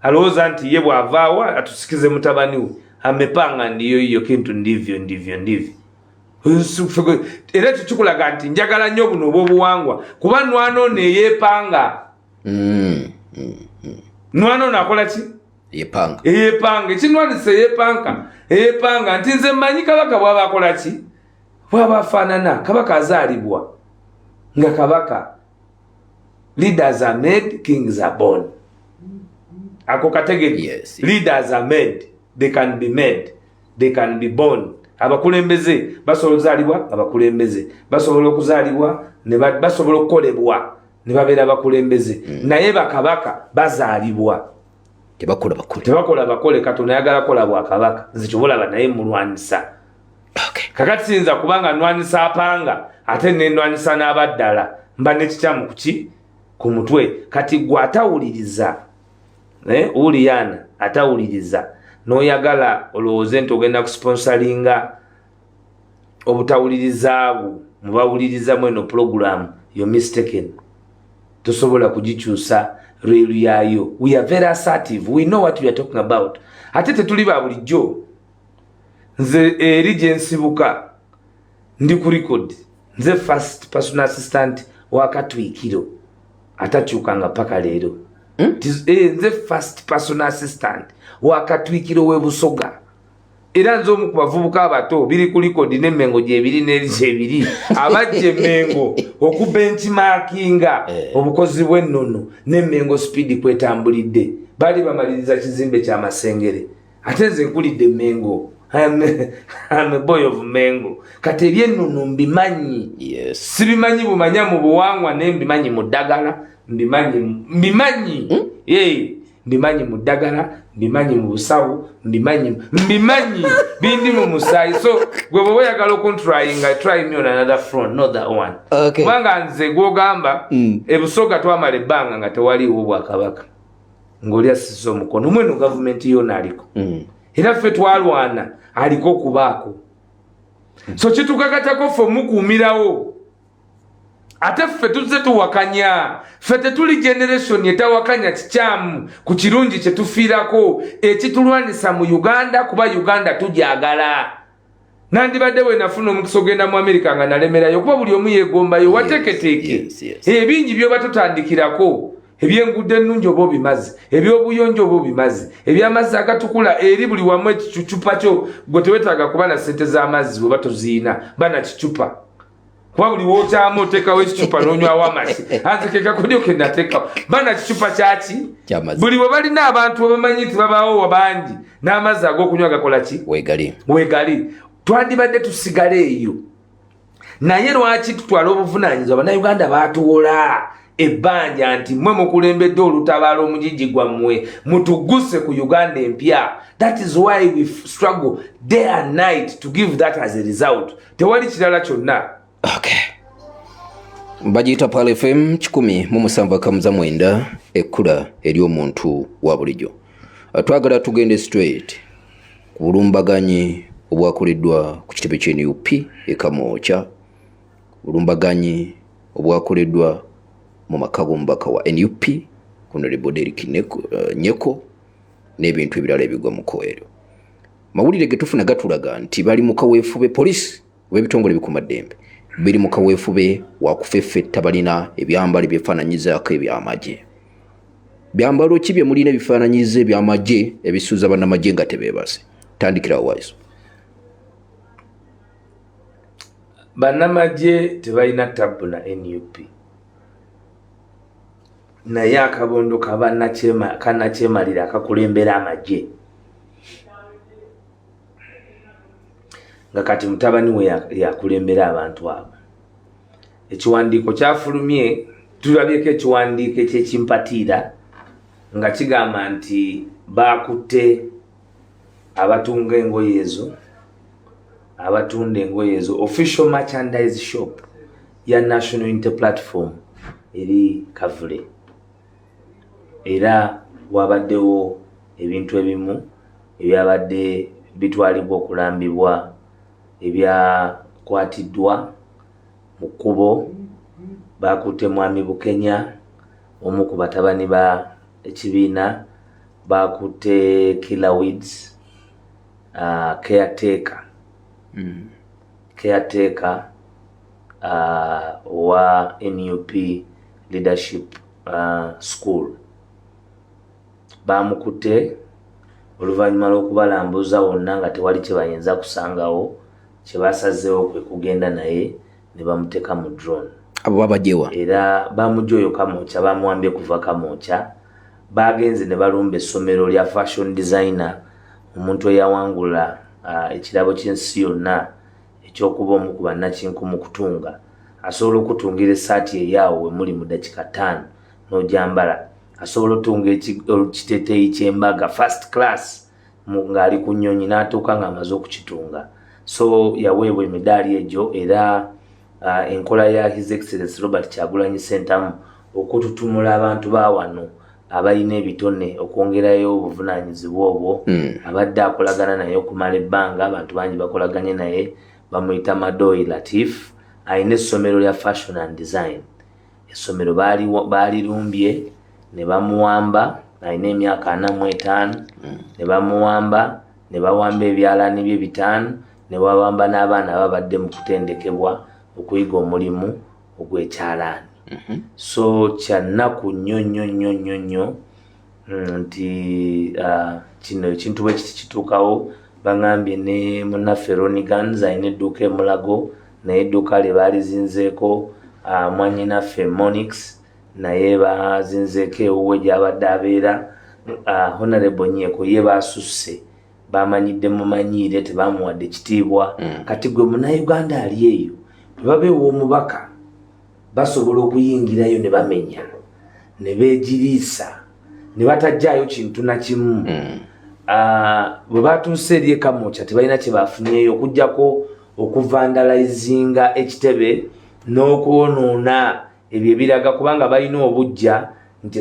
Speaker 1: alowooza nti ye bw'avaawo atusikize mutabani we amepanga ndiyo iyo kintu ndivyo ndivyo ndivyo. Era ekyo kikulaga nti njagala nnyo buno obw'obuwangwa, kuba nwana ono eyeepanga. Nwana ono akola ki?
Speaker 2: Yepanga.
Speaker 1: Eyepanga. Ekinwanisa eyepanka, eyepanga nti nze mmanyi kabaka bwaba akola ki, bwaba afaanana. Kabaka azaalibwa nga kabaka. Leaders are made, kings are born. Ako kategeri. Leaders are made, they can be made, they can be born. Abakulembeze basobola okuzaalibwa, abakulembeze basobola okuzaalibwa, basobola okukolebwa ne babeera bakulembeze. Naye bakabaka bazaalibwa.
Speaker 2: Tebakola bakole.
Speaker 1: Tebakola bakole. Katonda ayagala kola bwakabaka. Nze kyobulaba naye mulwanisa. Kakati siyinza kubanga nwanisa apanga ate nenwanisa n'abaddala, mba nekikyamu kuki ku mutwe. Kati gwe atawuliriza, wuliyana atawuliriza n'oyagala olowooze nti ogenda kusponsalinga obutawuliriza bwo mubawulirizamu eno pulogulaamu, yo mistaken. Tosobola kugikyusa reelu yaayo. We are very assertive, we know what we are talking about. Ate tetuli ba bulijjo. Nze eri gye nsibuka ndi ku record, nze first personal assistant wa Katwikiro atakyukanga paka leero. Nze first personal assistant wa Katwikiro w'e Busoga, era nze omu ku bavubuka abato biri ku record n'Emmengo gyebiri n'eri gyebiri abajja Emmengo okubenchmarkinga obukozi bw'ennono n'Emmengo speed kwetambulidde. Baali bamaliriza kizimbe kya Masengere, ate nze nkulidde Emmengo. I'm a boy of Mengo. Kati ebyennono mbimanyi. Sibimanyi bumanya mu buwangwa, naye mbimanyi mu ddagala, mbimanyi, mbimanyi. Mbimanyi mu ddagala, mbimanyi mu busawo, mbimanyi, mbimanyi, bindi mu musaayi. So gwe bw'oba oyagala okuntryinga, try me on another front, not that one. Kubanga nze gwogamba, ebusoga twamala ebbanga nga tewaliiwo bwakabaka, ng'oli assizza omukono mweno gavumenti yona aliko. Era ffe twalwana aliko okubaako, so kitukakatako ffe omukuumirawo. Ate ffe tuzze tuwakanya, ffe tetuli generation etawakanya kikyamu ku kirungi kye tufiirako ekitulwanisa mu Uganda, kuba Uganda tujagala. Nandibadde bwe nafuna omukisa ogenda mu Amerika nga nalemerayo, kuba buli omu yeegombayo wateeketeeke. Ebingi byoba tutandikirako, ebyenguudo ennungi oba obimaze, ebyobuyonjo oba obimaze, ebyamazzi agatukula eri buli wamu. Ekicupa kyo gwe tewetaaga kuba na ssente z'amazzi bweba toziina, ba na kicupa, kuba buli wokyamu oteekawo ekicupa n'onywawo amasi. Anze kekakodyo ke nateekawo, ba na kicupa kyaki.
Speaker 2: Ky'amazzi.
Speaker 1: Buli we balina abantu webamanyi nti babaawo bangi n'amazzi ag'okunywa gakola ki?
Speaker 2: Wegali.
Speaker 1: Wegali. Twandibadde tusigala eyo, naye lwaki tutwala obuvunanyizibwa? Bannayuganda batuwola ebbanja nti mmwe mukulembedde olutabaala omugigi gwammwe mutuguse ku Uganda empya. That is why we struggle day and night to give that as a result. Tewali kirala kyonna.
Speaker 2: Okay. Bagiyita Pal FM 107.9, ekkula ery'omuntu wa bulijjo. Twagala tugende straight ku bulumbaganyi obwakoleddwa ku kitebe ky'e NUP e Kamwokya, bulumbaganyi obwakoleddwa mu maka g'omubaka wa NUP Honorable Derrick Nyeko n'ebintu ebirala ebigwa mu kkoweero. Mawulire ge tufuna gatulaga nti bali mu kaweefube, poliisi oba ebitongole ebikuumaddembe biri mu kaweefube wa kufeffetta balina ebyambalo ebyefaananyizaako ebyamagye. Byambalo ki bye mulina ebifaananyiza ebyamagye ebisuuza bannamagye nga tebeebase? Tandikirawo waiso.
Speaker 1: Bannamagye tebalina tabbu na NUP, naye akabondo kanakyemalira akakulembera amagye nga kati mutabani we yakulembera abantu abo. Ekiwandiiko kyafulumye, tulabyeko ekiwandiiko ekyekimpatiira nga kigamba nti bakutte abatunga engoye ezo, abatunda engoye ezo. Official merchandise shop ya National Unity Platform eri Kavule, era wabaddewo ebintu ebimu ebyabadde bitwalibwa okulambibwa ebya Bakwatiddwa mu kkubo, bakutte Mwami Bukenya, omu ku batabani ba ekibiina, bakutte Killer Weeds, caretaker, caretaker wa NUP Leadership School. Bamukutte oluvannyuma lw'okubalambuza wonna nga tewali kye bayinza kusangawo. Kye basazeewo kwe kugenda naye ne bamuteeka mu drone.
Speaker 2: Abo babajewa?
Speaker 1: Era bamugya oyo Kamwokya, bamuwambye kuva Kamwokya. Bagenze ne balumba essomero lya fashion designer, omuntu eyawangula ekirabo ky'ensi yonna ekyokuba omu ku bannakinku mu kutunga. Asobola okutungira essaati eyaawo we muli mu dakika 5 n'ojambala. Asobola otunga ekiteeteeyi ky'embaga first class ng'ali ku nnyonyi n'atuuka ng'amaze okukitunga. So yaweebwa emidaali egyo. Era enkola ya His Excellence Robert Kyagulanyi Sentamu okututumula abantu ba wano abalina ebitone okwongerayo obuvunaanyizibwa obwo, abadde akolagana naye okumala ebbanga. Abantu bangi bakolaganye naye. Bamuyita Madoi Latif, alina essomero lya fashion and design. Essomero baalirumbye ne bamuwamba. Alina emyaka 45. Ne bamuwamba, ne bawamba ebyalaani bye 5, ne bawamba n'abaana babadde mu kutendekebwa okuyiga omulimu ogw'ekyalaani. So kyannaku nnyo nnyo nnyo nnyo nnyo nti kino ekintu bwe kiti kituukawo. Baŋambye ne munnaffe Ronnie Guns alina edduuka emulago, naye edduuka lye baalizinzeeko. Mwannyinaffe Monix naye bazinzeeko ewuwe gy'abadde abeera. Honorable Nyeko ye basusse, bamanyidde mumanyiire, tebamuwadde kitiibwa. Kati gwe Munnayuganda ali eyo, bwe baba ew'omubaka basobola okuyingirayo ne bamenya ne beegiriisa ne batajjaayo kintu na kimu. Ah, bwe batuuse eri ekamwokya tebalina kye bafunyeeyo okugjako okuvandalizinga ekitebe n'okwonoona ebyo ebiraga, kubanga balina obujja nti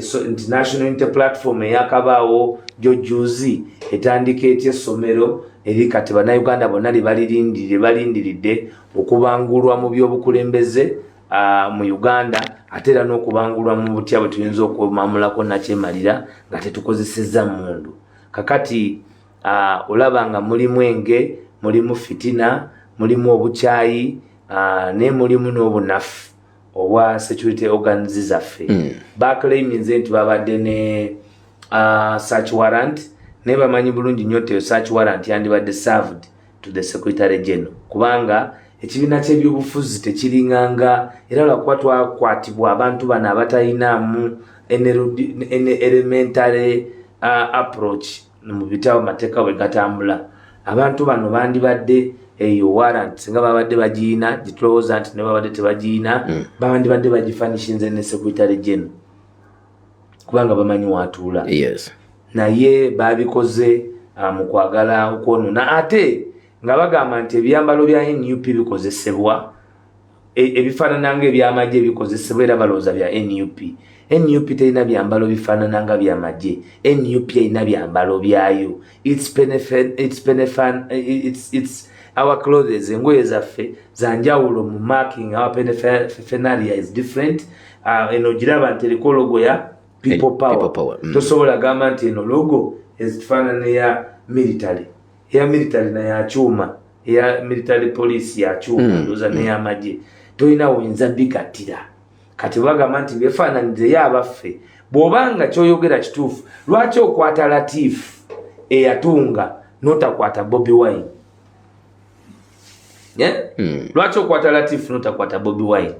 Speaker 1: National Unity Platform eyakabaawo jojuzi etandika etya essomero eri. Kati Bannayuganda bonna lye balindiridde okubangulwa mu byobukulembeze mu Uganda, ate era n'okubangulwa mu butya bwe tuyinza okwemamulako nakyemalira nga tetukozesezza mmundu. Kakati olaba nga mulimu enge, mulimu fitina, mulimu obukyayi, naye mulimu n'obunafu obwa security organs zaffe. Baclaiminze nti babadde ne search warrant, naye bamanyi bulungi nnyo nti eyo search warrant yandibadde served to the secretary general, kubanga ekibiina ky'ebyobufuzi tekiringanga. Era lwakuba twakwatibwa abantu bano abatalinamu any elementary approach mu bitabo mateeka bwe gatambula. Abantu bano bandibadde eyo warrant singa babadde bagiyina, gitulowooza nti ne babadde tebagiyina, bandibadde bagifurnishinze ne secretary general, kubanga bamanyi watuula. Naye babikoze mu kwagala okwonoona, ate nga bagamba nti ebyambalo bya NUP bikozesebwa, ebifaanana nga ebyamagye bikozesebwa, era balowooza bya NUP. NUP terina byambalo bifaanana nga byamagye. NUP erina byambalo byayo. It's our clothes. Engoye zaffe zanjawulo mu marking. Our paraphernalia is different. Eno giraba nti eriko logo ya People Power.
Speaker 2: People Power.
Speaker 1: Tosobola gamba nti eno logo ezifaanana eya military. Eya military naye akyuma, eya military police yakyuma, ndowooza neyamagye. Tolina woyinza bigattira. Kati bagamba nti befaananyizeyo abaffe. Bw'obanga kyoyogera kituufu, lwaki okwata Latifu eyatunga notakwata Bobi Wine? Yeah? Lwaki okwata Latifu notakwata Bobi Wine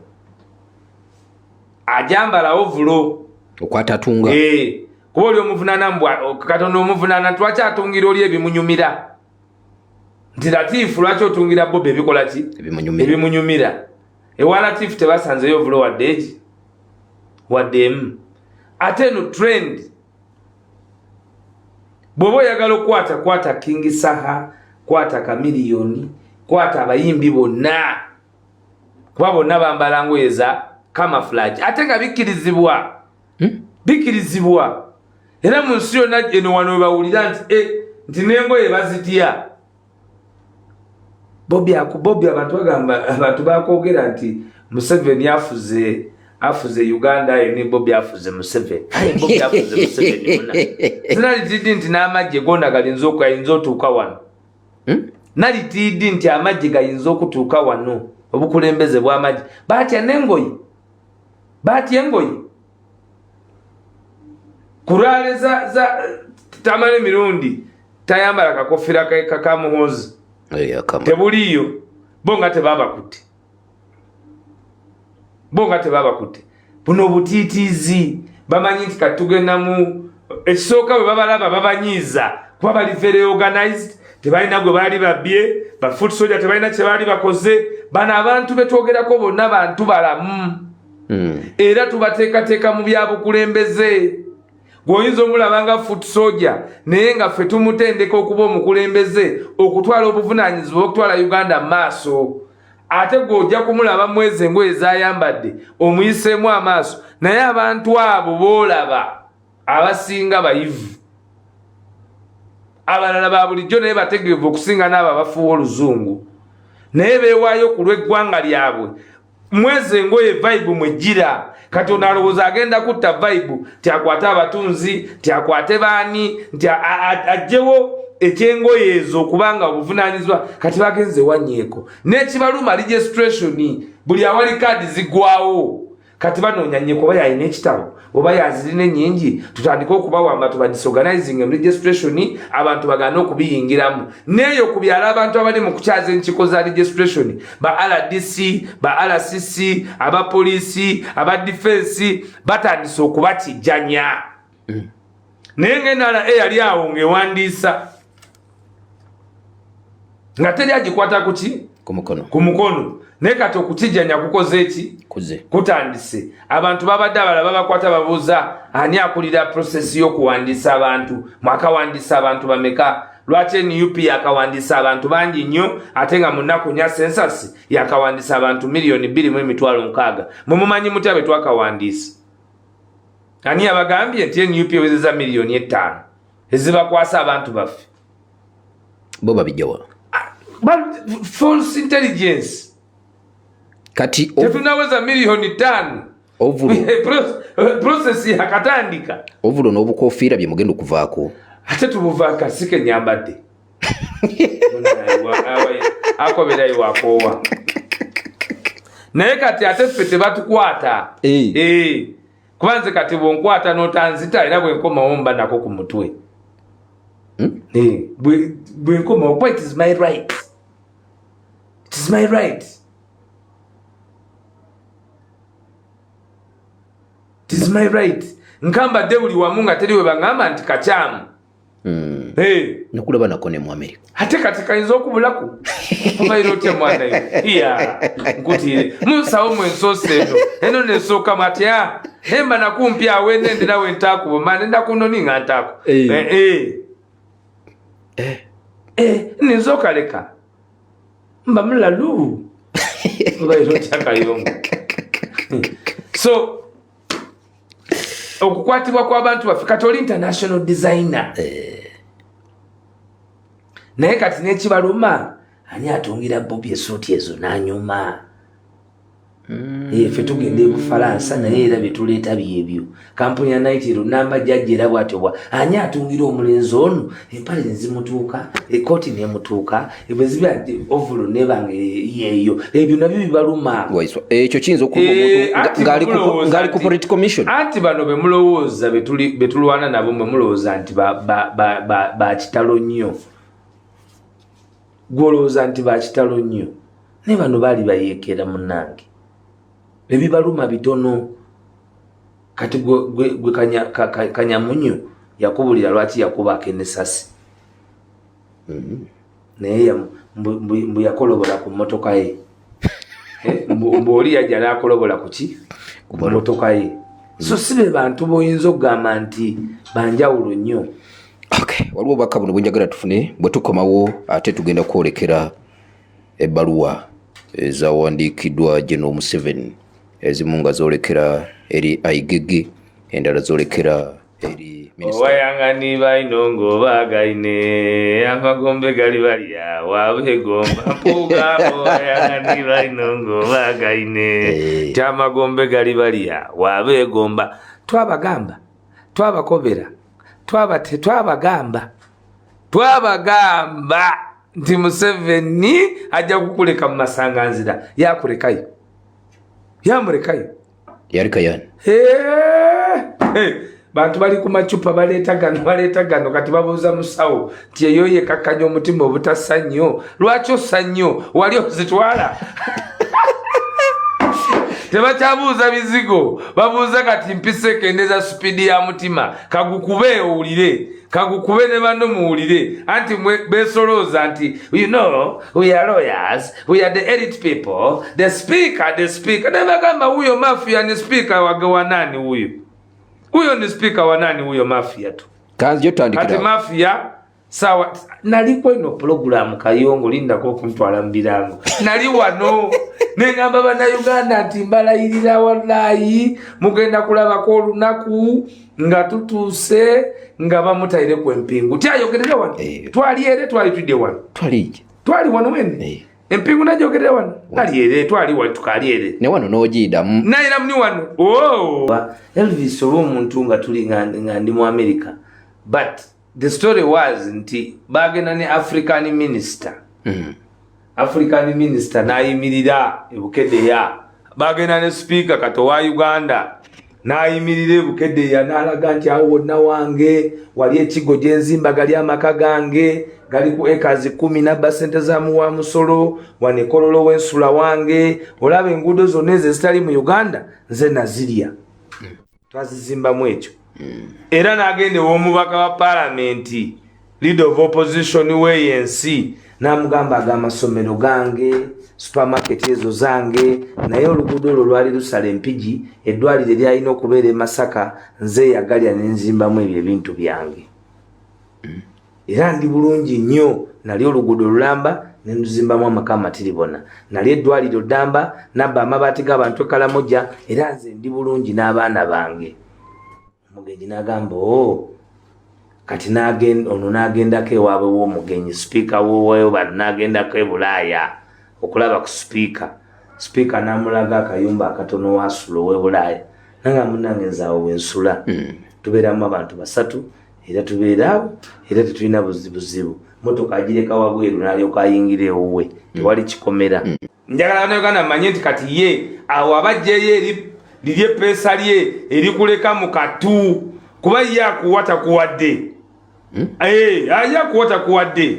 Speaker 1: ajambala ovulo?
Speaker 2: Okwata atunga.
Speaker 1: Eh, kuba oli omuvunaana mbwa Katonda omuvunaana nti lwaki atungira oli ebimunyumira, nti Latifu lwaki otungira Bobi ebikola ki?
Speaker 2: Ebimunyumira.
Speaker 1: Ebimunyumira. Ewa Latifu tebasanzeyo ovulo wadde egi, wadde emu. Ate eno trend, bw'oba oyagala okukwata, kwata King Saha, kwata Kamiliyoni, kwata abayimbi bonna, kuba bonna bambala ngoye za camouflage, ate nga bikkirizibwa. Bikkirizibwa era mu nsi yonna eno. Wano webawulira nti nti n'engoye bazitya. Bobi Bobi, abantu bagamba, abantu bakwogera nti Museveni afuze Uganda, aye ne Bobi afuze Museveni, aye Bobi afuze Museveni. Muna sinalitiddi nti n'amagye gona galinza okayinza otuuka wano. Nalitiddi nti amagye gayinza okutuuka wano, obukulembeze bw'amagye batya n'engoye, batya engoye kulaale za Tamala emirundi tayambala kakofira ka Muhoozi. Tebuliiyo. Bo nga tebabakutte, bo nga tebabakutte. Buno obutiitiizi bamanyi nti kati tugenda mu ekisooka. Bwe babalaba babanyiiza kuba bali very organized, tebalina gwe baali babbye, ba foot soldier tebalina kye baali bakoze. Bano abantu betwogerako bonna bantu balamu. Era tubateekateeka mu byabukulembeze. Gweoyinza omulaba nga foot soldier, naye nga ffe tumutendeka okuba omukulembeze, okutwala obuvunaanyizibwa okutwala Uganda mu maaso. Ate gwe ojja kumulaba mwezi engoye zayambadde omuyiseemu amaaso, naye abantu abo boolaba abasinga bayivu, abalala ba bulijjo, naye bategeevu okusinga n'abo abafuuwa oluzungu, naye beewaayo ku lw'eggwanga lyabwe. Mwezi engoye vibe mwejjira. Kati ono alowooza agenda kutta vibe, nti akwate abatunzi, nti akwate baani, nti aggyewo ekyengoye ezo okubanga obuvunanyizibwa. Kati bagenze wanyeeko n'ekibaluma registration, buli awali kaadi zigwawo. Kati banoonya Nyeko, oba yalina ekitabo oba yazirina ennyingi, tutandike okubawamba, tuba disorganizing registration, abantu bagaane okubiyingiramu. Neeyo ku byalo abantu abali mu kukyaza enkiiko za registration, ba RDC, ba RCC, abapoliisi, aba defense, batandise okubakijjanya. Naye nga NRA yali awo ng'ewandiisa nga teri agikwata ku ki?
Speaker 2: Ku mukono.
Speaker 1: Ku mukono. Naye kati okukijjanya kukoze eki?
Speaker 2: Kuze.
Speaker 1: Kutandise. Abantu babadde abalala babakwata, babuuza ani akulira process y'okuwandiisa abantu, mwakawandiisa abantu bameka? Lwaki NUP yakawandiisa abantu bangi nnyo, ate nga mu nnaku nya census yakawandiisa abantu 2,060,000? Mwe mumanyi mutya be twakawandiisa? Ani yabagambye nti NUP ewezeza 5 miliyoni ezibakwasa abantu baffe?
Speaker 2: Bo babijjawa?
Speaker 1: False intelligence.
Speaker 2: Kati
Speaker 1: tetunaweza 5 miliyoni.
Speaker 2: Ovulo.
Speaker 1: Process yakatandika.
Speaker 2: Ovulo n'obukofiira bye mugenda okuvaako?
Speaker 1: Ate tubuvaako, sike nyambadde akoberayo wakoowa, naye kati ate ffe tebatukwata. Eh, kuba nze kati bwonkwata n'otanzita, era bwenkomawo mba nako ku mutwe. Eh, bwenkomawo, kuba it is my right, it is my right, it is my right. Nkambadde buli wamu nga teri we baŋŋamba nti kakyamu. Eh.
Speaker 2: Nokulaba nako ne mu America.
Speaker 1: Ate kati kayinza okubulaku obaire otya mwana yo iya nkutiire munsawo mwensoose eno eno nesookamu atya nemba nakumpi awo enenderawo entakubo ma nenda kunoni nga ntaako.
Speaker 2: Eh.
Speaker 1: Eh, eh. Eh, ninza okaleka mba mulalu, obaire otya kayongo? So okukwatibwa kw'abantu baffe, kati oli international designer, naye kati nekibaluma, ani atungira Bobi esuuti ezo n'anyuma? Eh, ffe tugenda e Bufalansa, naye era byetuleeta byebyo. Kampuni ya Naitiro namba jajja era bwatyo bwa ani atungira omulenzi ono empale nezimutuuka, ekooti nemutuuka, bwe ziba ovulo nebanga yeeyo, ebyo nabyo bibaluma.
Speaker 2: Waiswa, ekyo kiyinza okuba
Speaker 1: Eh,
Speaker 2: omuntu
Speaker 1: anti
Speaker 2: ng'ali
Speaker 1: mulowooza
Speaker 2: ku
Speaker 1: nti
Speaker 2: political mission.
Speaker 1: Anti bano bemulowooza betulwana nabo, mwe mulowooza nti bakitalo nnyo, gwolowooza nti bakitalo nnyo, naye bano baali bayeekera munnange, ebibaluma bitono. Kati gwe Kanyamunyu yakubulira lwaki yakubaako enesasi? Naye mbu yakolobola ku mmotoka ye. Eh, mbu oli yajja n'akolobola ku ki? Ku mmotoka ye. So si be bantu boyinza okugamba nti banjawulo nnyo.
Speaker 2: Okay, waliwo obubaka buno bwenjagala tufune. Bwe tukomawo ate tugenda kwolekera ebbaluwa ezawandiikiddwa General Museveni, ezimu nga zoolekera eri IGG, endala zoolekera eri
Speaker 1: Owayangani baino ng'obaagaine amagombe gali balya wabeegomba mpuuga owayangani baino ng'obaagaine
Speaker 2: Eh.
Speaker 1: ti amagombe gali balya wabeegomba. Twabagamba, twabakobera, twabagamba, twabagamba nti Museveni ajja kukuleka mu masanganzira. Yakulekayo, yamulekayo.
Speaker 2: Yali kayani.
Speaker 1: Bantu bali ku macupa, baleeta gano, baleeta gano. Kati babuuza musawo nti eyo yekakkanya omutima obutassa nnyo, lwaki ossa nnyo? Wali ozitwala? Tebakyabuuza bizigo, babuuza kati mpisa ekendeza supiidi ya mutima. Kagukube owulire, kagukube ne banno muwulire. Anti besolooza nti, "You know, we are lawyers, we are the elite people." The speaker, the speaker, nebagamba huyo mafia ni speaker wage wa nani huyo? Huyo ni speaker wa nani huyo? Mafia tu.
Speaker 2: Kanzi
Speaker 1: Kati
Speaker 2: otandikira.
Speaker 1: Mafia sawa. Naliko eno pulogulaamu Kayongo, lindako okuntwala mu birango. Nali wano neŋŋamba Bannayuganda nti mbalayirira, wallayi mugenda kulabako olunaku nga tutuuse nga bamutaireku empingu tyayogerere wano.
Speaker 2: Eh.
Speaker 1: Twali ere, twali tudde wano.
Speaker 2: Twalije.
Speaker 1: Twali wano wene.
Speaker 2: Eh.
Speaker 1: Empingu najogerere wano, nali ere, twali wano, tukali ere.
Speaker 2: Ne wano n'ogiidamu.
Speaker 1: Nayira muni wano. Oh! Elvis oba omuntu nga tuli nga ndi mu America, but the story was nti bagenda ne African minister. African minister n'ayimirira ebukedeya, bagenda ne speaker kato wa Uganda n'ayimirira ebukedeya n'alaga nti awo wonna wange wali ekigo gyenzimba, gali amaka gange gali ku ekazi 10 nabba sente za muwa musolo, wano ekololo w'ensula wange, olaba enguudo zonna ezo ezitali mu Uganda nze nazirya, twazizimbamu ekyo. Era n'agenda ew'omubaka wa paalamenti, leader of opposition weeyo ensi, n'amugamba aga amasomero gange, supermarket ezo zange, naye oluguudo olwo lwali lusala Empigi, eddwaliro eryalina okubeera e Masaka nze yagalya nenzimbamu ebyo ebintu byange, era ndi bulungi nnyo. Nali oluguudo lulamba nenduzimbamu amaka amatiribona, nali eddwaliro ddamba nabba amabaati g'abantu ekalamoja, era nze ndi bulungi n'abaana bange. Omugenyi n'agamba o kati ono n'agendako ewaabwe w'omugenyi, sipiika woweyo bano, n'agendako e Bulaaya okulaba ku sipiika. Sipiika n'amulaga akayumba akatono wasula ow'e Bulaaya, nanga munange nze awo wensula, tubeeramu abantu basatu, era tubeera awo, era tetulina buzibuzibu. Motoka agireka wabweru n'alyoka ayingira ewuwe, tewali kikomera. Njagala Bannayuganda manye nti kati ye awo abajjeyo eri liri epeesa lye erikuleka mu katu, kuba ye akuwa takuwadde. Eh, ye akuwa takuwadde.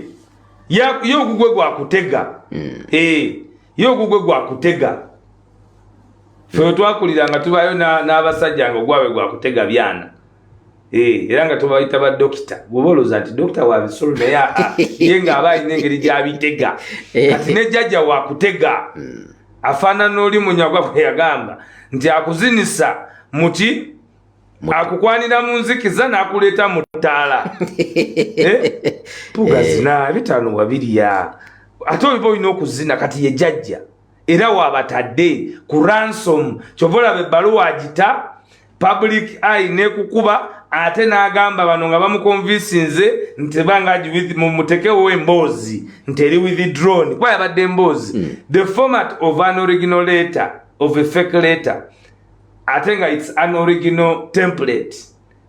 Speaker 1: Ye ogugwe gwakutega. Eh, ye ogugwe gwakutega. Fe twakulira nga tubayo n'abasajja nga ogwabwe gwakutega byana. Eh, era nga tubayita ba dokita, bwoba olowooza nti dokita wa bisolo, naye ye ng'aba alina engeri gy'abitega. Kati ne jjajja wakutega afaanana oli munyagwa bwe yagamba nti akuzinisa muti akukwanira mu nzikiza n'akuleeta mu ttaala. Eh? Mpuuga zina 50 wabirya, ate obiba olina okuzina. Kati ye jjajja era wabatadde ku ransom, kyova olaba ebbaluwa agita public eye nekukuba, ate n'agamba bano nga bamukonvisinze nti banga mutekewo emboozi nti eri withdrawn, kuba yabadde emboozi the format of an original letter, of a fake letter, ate nga its an original template,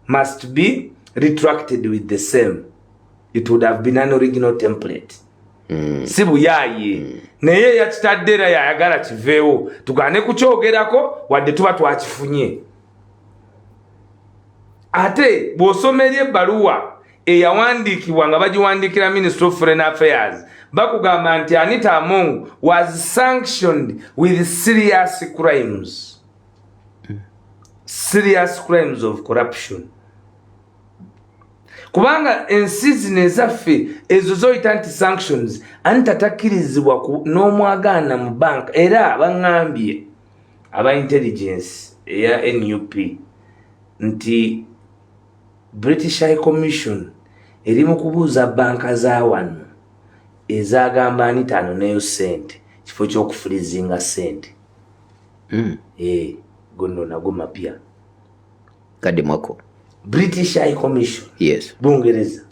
Speaker 1: must be retracted with the same. It would have been an original template. Si buyaaye, naye yakitadde era yayagala kiveewo tugaane kukyogerako wadde tuba twakifunye. Ate bw'osoma eri ebbaluwa eyawandiikibwa nga bagiwandiikira Ministry of Foreign Affairs, bakugamba nti Anita Among was sanctioned with serious crimes, serious crimes of corruption, kubanga ensi zino ezaffe ezo zoyita nti sanctions, Anita takkirizibwa n'omwagaana mu bank. Era baŋŋambye aba intelligence eya NUP nti British High Commission eri mu kubuuza banka za wano ezagamba Anita anoneyo sente kifo ky'okufreezinga sente. Eh, gono nago mapya.
Speaker 2: Kadde mwako.
Speaker 1: British High Commission,
Speaker 2: yes,
Speaker 1: Bungereza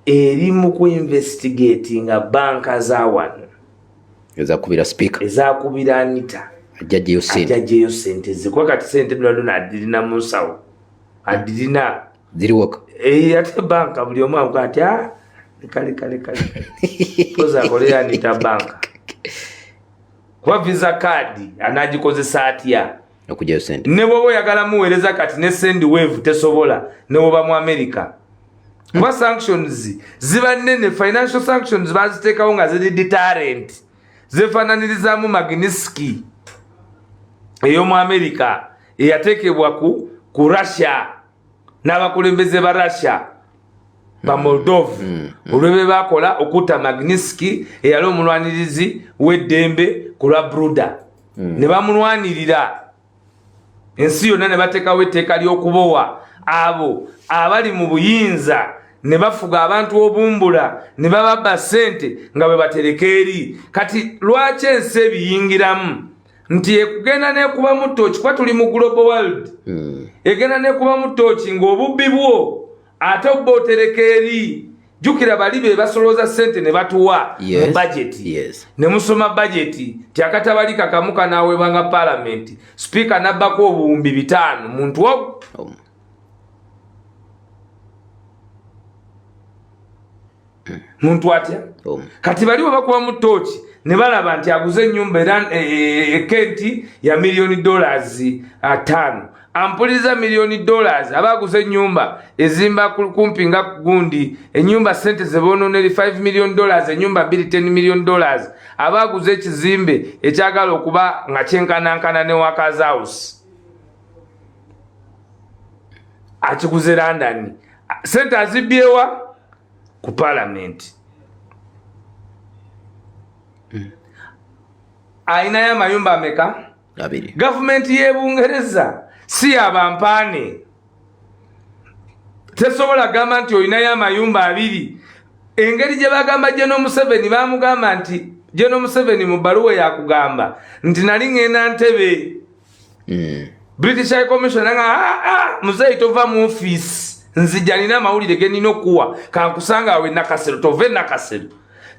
Speaker 1: eri mu kuinvestigatinga banka za wano
Speaker 2: ezakubira speaker,
Speaker 1: ezakubira Anita.
Speaker 2: Ajjajeyo sente.
Speaker 1: Ajjajeyo sente ze, kuba kati sente donadona adirina mu nsawo, adirina.
Speaker 2: Ziri waka.
Speaker 1: Ate banka buli omu amugaa nti, "Ah, kale kale kale, poza akolera Anita banka," kuba Visa card anagikozesa atya?
Speaker 2: Okugyayo sente.
Speaker 1: Ne bwoba oyagala muweereza kati ne Sendwave tesobola, ne woba mu America, kuba sanctions ziba nnene. Financial sanctions baziteekawo nga ziri deterrent, zefaananirizaamu Magnitsky ey'omu America eyateekebwa ku Russia n'abakulembeze ba Russia ba Moldov, olwebe bakola okutta Magnitsky eyali omulwanirizi w'eddembe ku lwa bruda, ne bamulwanirira ensi yonna, ne bateekawo etteeka ly'okubowa abo abali mu buyinza ne bafuga abantu obumbula ne bababba ssente nga bwe batereka eri. Kati lwaki ensi ebiyingiramu nti ekugenda nekubamu tooki, kuba tuli mu global world, egenda nekubamu tooki ng'obubbi bwo ate obba otereka eri? Jjukira bali be basolooza ssente ne batuwa mu bajeti, ne musoma bajeti ti akatabali kakamu kanaaweebwanga paalamenti, sipiika nabbako 5000 muntu ogu. Muntu atya? Kati bali bwe bakubamu tooki ne balaba nti aguze ennyumba era ekenti ya miliyoni dollars 5, ampuliriza, miliyoni dollars, aba aguze ennyumba ezimba kumpi nga gundi ennyumba sente zebonoona eri 5 million dollars, ennyumba 2 10 million dollars, aba aguze ekizimbe ekyagala okuba nga kyenkanankana ne Workers House, akiguze London, sente azibyewa ku palamenti. Ayinayo amayumba ameka?
Speaker 2: Abiri.
Speaker 1: Gavumenti y'ebungereza si yabampaane, tesobola gamba nti olinayo amayumba abiri. Engeri gye bagamba General Museveni, bamugamba nti General Museveni mu bbaluwa yakugamba nti nali ŋŋenda Ntebe, British High Commission nga, "Ah, ah, muzeeyi, tova mu ofiisi, nzija nina amawulire ge nina okuwa, kankusanga awe Nakasero, tova e Nakasero."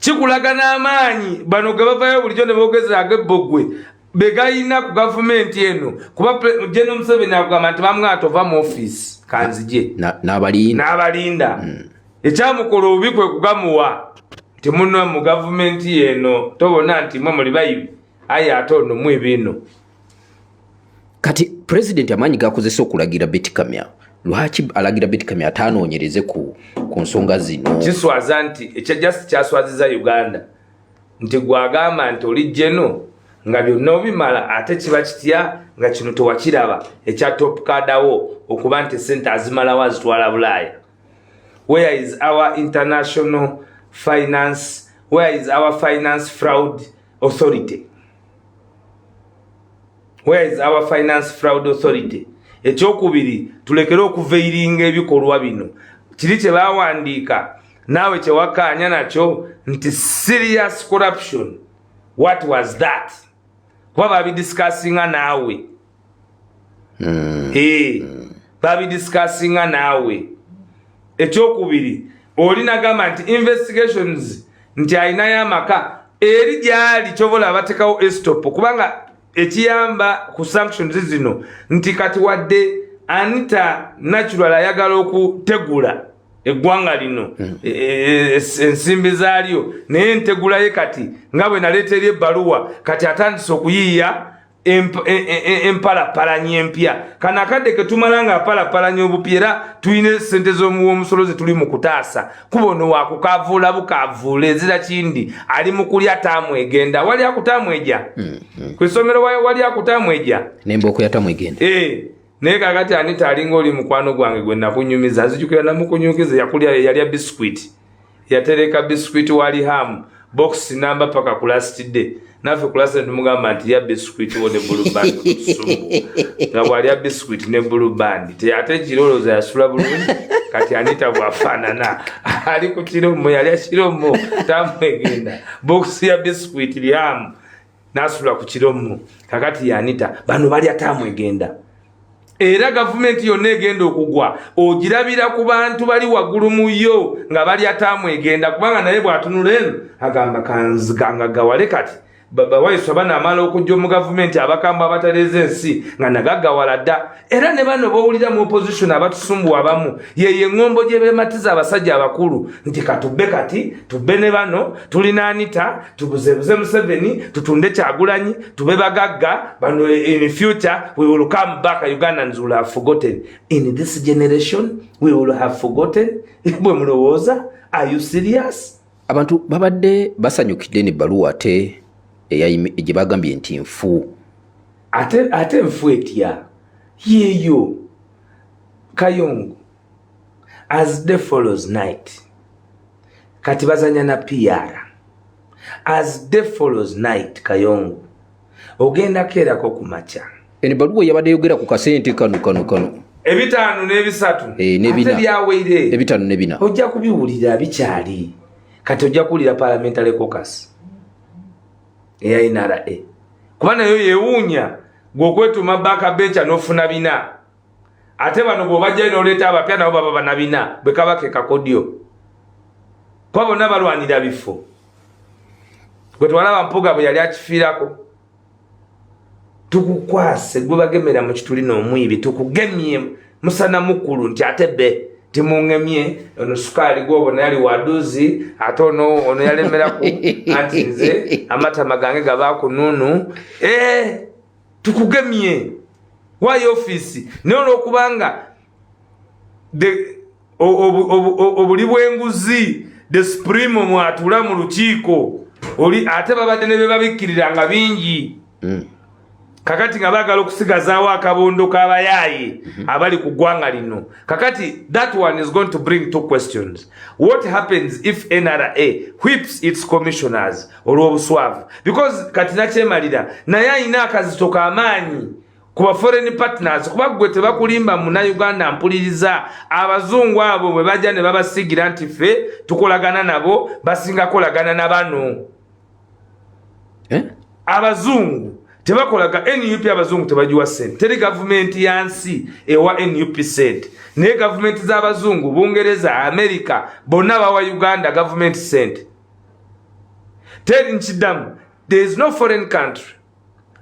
Speaker 1: Kikulaga n'amaanyi bano ge bavayo bulijjo ne boogeza ag'ebbogwe be gayina ku gavumenti eno, kuba General Museveni akugamba nti bamugamba tova mu ofiisi kanzije.
Speaker 2: N'abalinda.
Speaker 1: N'abalinda. Ekyamukola obubi kwe kugamuwa nti muno mu gavumenti eno tobona nti mwe muli bayibi, aye ate ono mwibi ino.
Speaker 2: Kati pulezidenti amaanyi gakozesa okulagira Beti Kamya, lwaki alagira Beti Kamya ataanoonyereze ku nsonga zino?
Speaker 1: Kiswaza nti ekya just kyaswaziza Uganda nti gwagamba nti oli jeno nga byonna obimala, ate kiba kitya nga kino tewakiraba ekya top kadawo okuba nti sente azimalawo azitwala Bulaaya? Where is our international finance? Where is our finance fraud authority? Where is our finance fraud authority? Ekyokubiri, tulekere okuveiringa ebikolwa bino. Kiri kye bawandiika naawe kyewakkaanya nakyo nti serious corruption, what was that? Kuba babidiscussinga naawe. Babidiscussinga naawe. Ekyokubiri, oli nagamba nti investigations nti alinayo amaka eri gyali, kyobola batekawo stop, kubanga ekiyamba ku sanctions zino nti kati wadde Anita natural ayagala okutegula eggwanga lino, ensimbi zaalyo, naye entegula ye kati nga bwe naleeta eri ebbaluwa, kati atandise okuyiiya empalapalanya empya. Kano akadde ketumala nga apalapalanya obupya, era tulina esente z'omuwa omusolo ze tuli mu kutaasa, kuba ono wakukavuula bukavuula ezira kindi, ali mu kulya taamu egenda. Wali akutaamu eja ku ssomero, wali akutaamu eja.
Speaker 2: Nembooko yatamu egenda.
Speaker 1: Naye kakati Anita alinga oli mukwano gwange gwe nakunyumiza, nzijukira namukunyukiza yakulya, yalya biscuit, yatereka biscuit wali hamu box namba paka ku last day. Naffe ku last day tumugamba nti lya biscuit wo ne Blue Band sumbu, nga bwalya biscuit ne Blue Band te ate kirolooza yasula bulungi. Kati Anita bwafaanana ali ku kiromo, yalya kiromo tamwegenda box ya biscuit lyamu nasula ku kiromo. Kakati Anita bano balya tamwegenda. Era gavumenti yonna egenda okugwa ogirabira ku bantu bali waggulu mu yo nga balya taamu egenda, kubanga naye bw'atunula eno agamba kanzigangagawale. Kati bawaiswa banaamala okujja omu gavumenti, abakambwe abatereeza ensi nga nagaggawala dda. Era ne bano bowulira mu opposition abatusumbuwa abamu, yeyo eŋŋombo gye beematiza abasajja abakulu nti katubbe, kati tubbe ne bano tulina Anita, tubuzebuze Museveni, tutunde Kyagulanyi, tube bagagga bano. In future we will come back, Ugandans will have forgotten. In this generation we will have forgotten? Bwe mulowooza? Are you serious?
Speaker 2: Abantu babadde basanyukidde nebbaluwa ate gye bagambye nti nfu.
Speaker 1: Ate nfu etya yeeyo, Kayongo? As day follows night, kati bazanya na PR. As day follows night, Kayongo, ogenda keerako ku makya.
Speaker 2: Eno ebbaluwa yabadde yogera ku kasente kano kano kano.
Speaker 1: Ebitaano n'ebisatu.
Speaker 2: Eh, n'ebina.
Speaker 1: Ate byaweire.
Speaker 2: Ebitaano n'ebina.
Speaker 1: Ojja kubiwulira, bikyali. Kati ojja kuwulira parliamentary caucus eya NRA, kuba nayo yewuunya gwe okwetuma backbencher n'ofuna bina, ate bano bw'obajjayo n'oleeta abapya nabo baba bana bina. Bwe kaba ke kakodyo, kuba bonna balwanira bifo. Gwe twalaba Mpuga bwe yali akifiirako, tukukwase gwe bagemera mu kituli n'omwibi, tukugemye musana mukulu nti ate be timuŋemye ono sukaali gwobona yali waduzi, ate ono yalemeraku anti nze amatama gange gabaaku nunu. Eh, tukugemye waayo ofiisi, naye olwokubanga obuli bw'enguzi, the supreme mwatuula mu lukiiko oli, ate babadde ne bebabikkirira nga bingi. Kakati nga baagala okusigazaawo akabondo k'abayaaye abali ku ggwanga lino. Kakati that one is going to bring two questions. What happens if NRA whips its commissioners olw'obuswavu? Because kati nakyemalira naye ayina akazito k'amaanyi ku ba foreign partners, kuba gwe tebakulimba, Munnayuganda mpuliriza, abazungu abo bwe bajja ne babasigira nti ffe tukolagana nabo, basinga kolagana na bano.
Speaker 2: Eh?
Speaker 1: Abazungu tebakolaga NUP, abazungu tebagiwa sente. Teri gavumenti ya nsi ewa NUP sente, naye gavumenti z'abazungu, Bungereza, Amerika, bonna bawa Uganda gavumenti sente. Teri, nkiddamu, there is no foreign country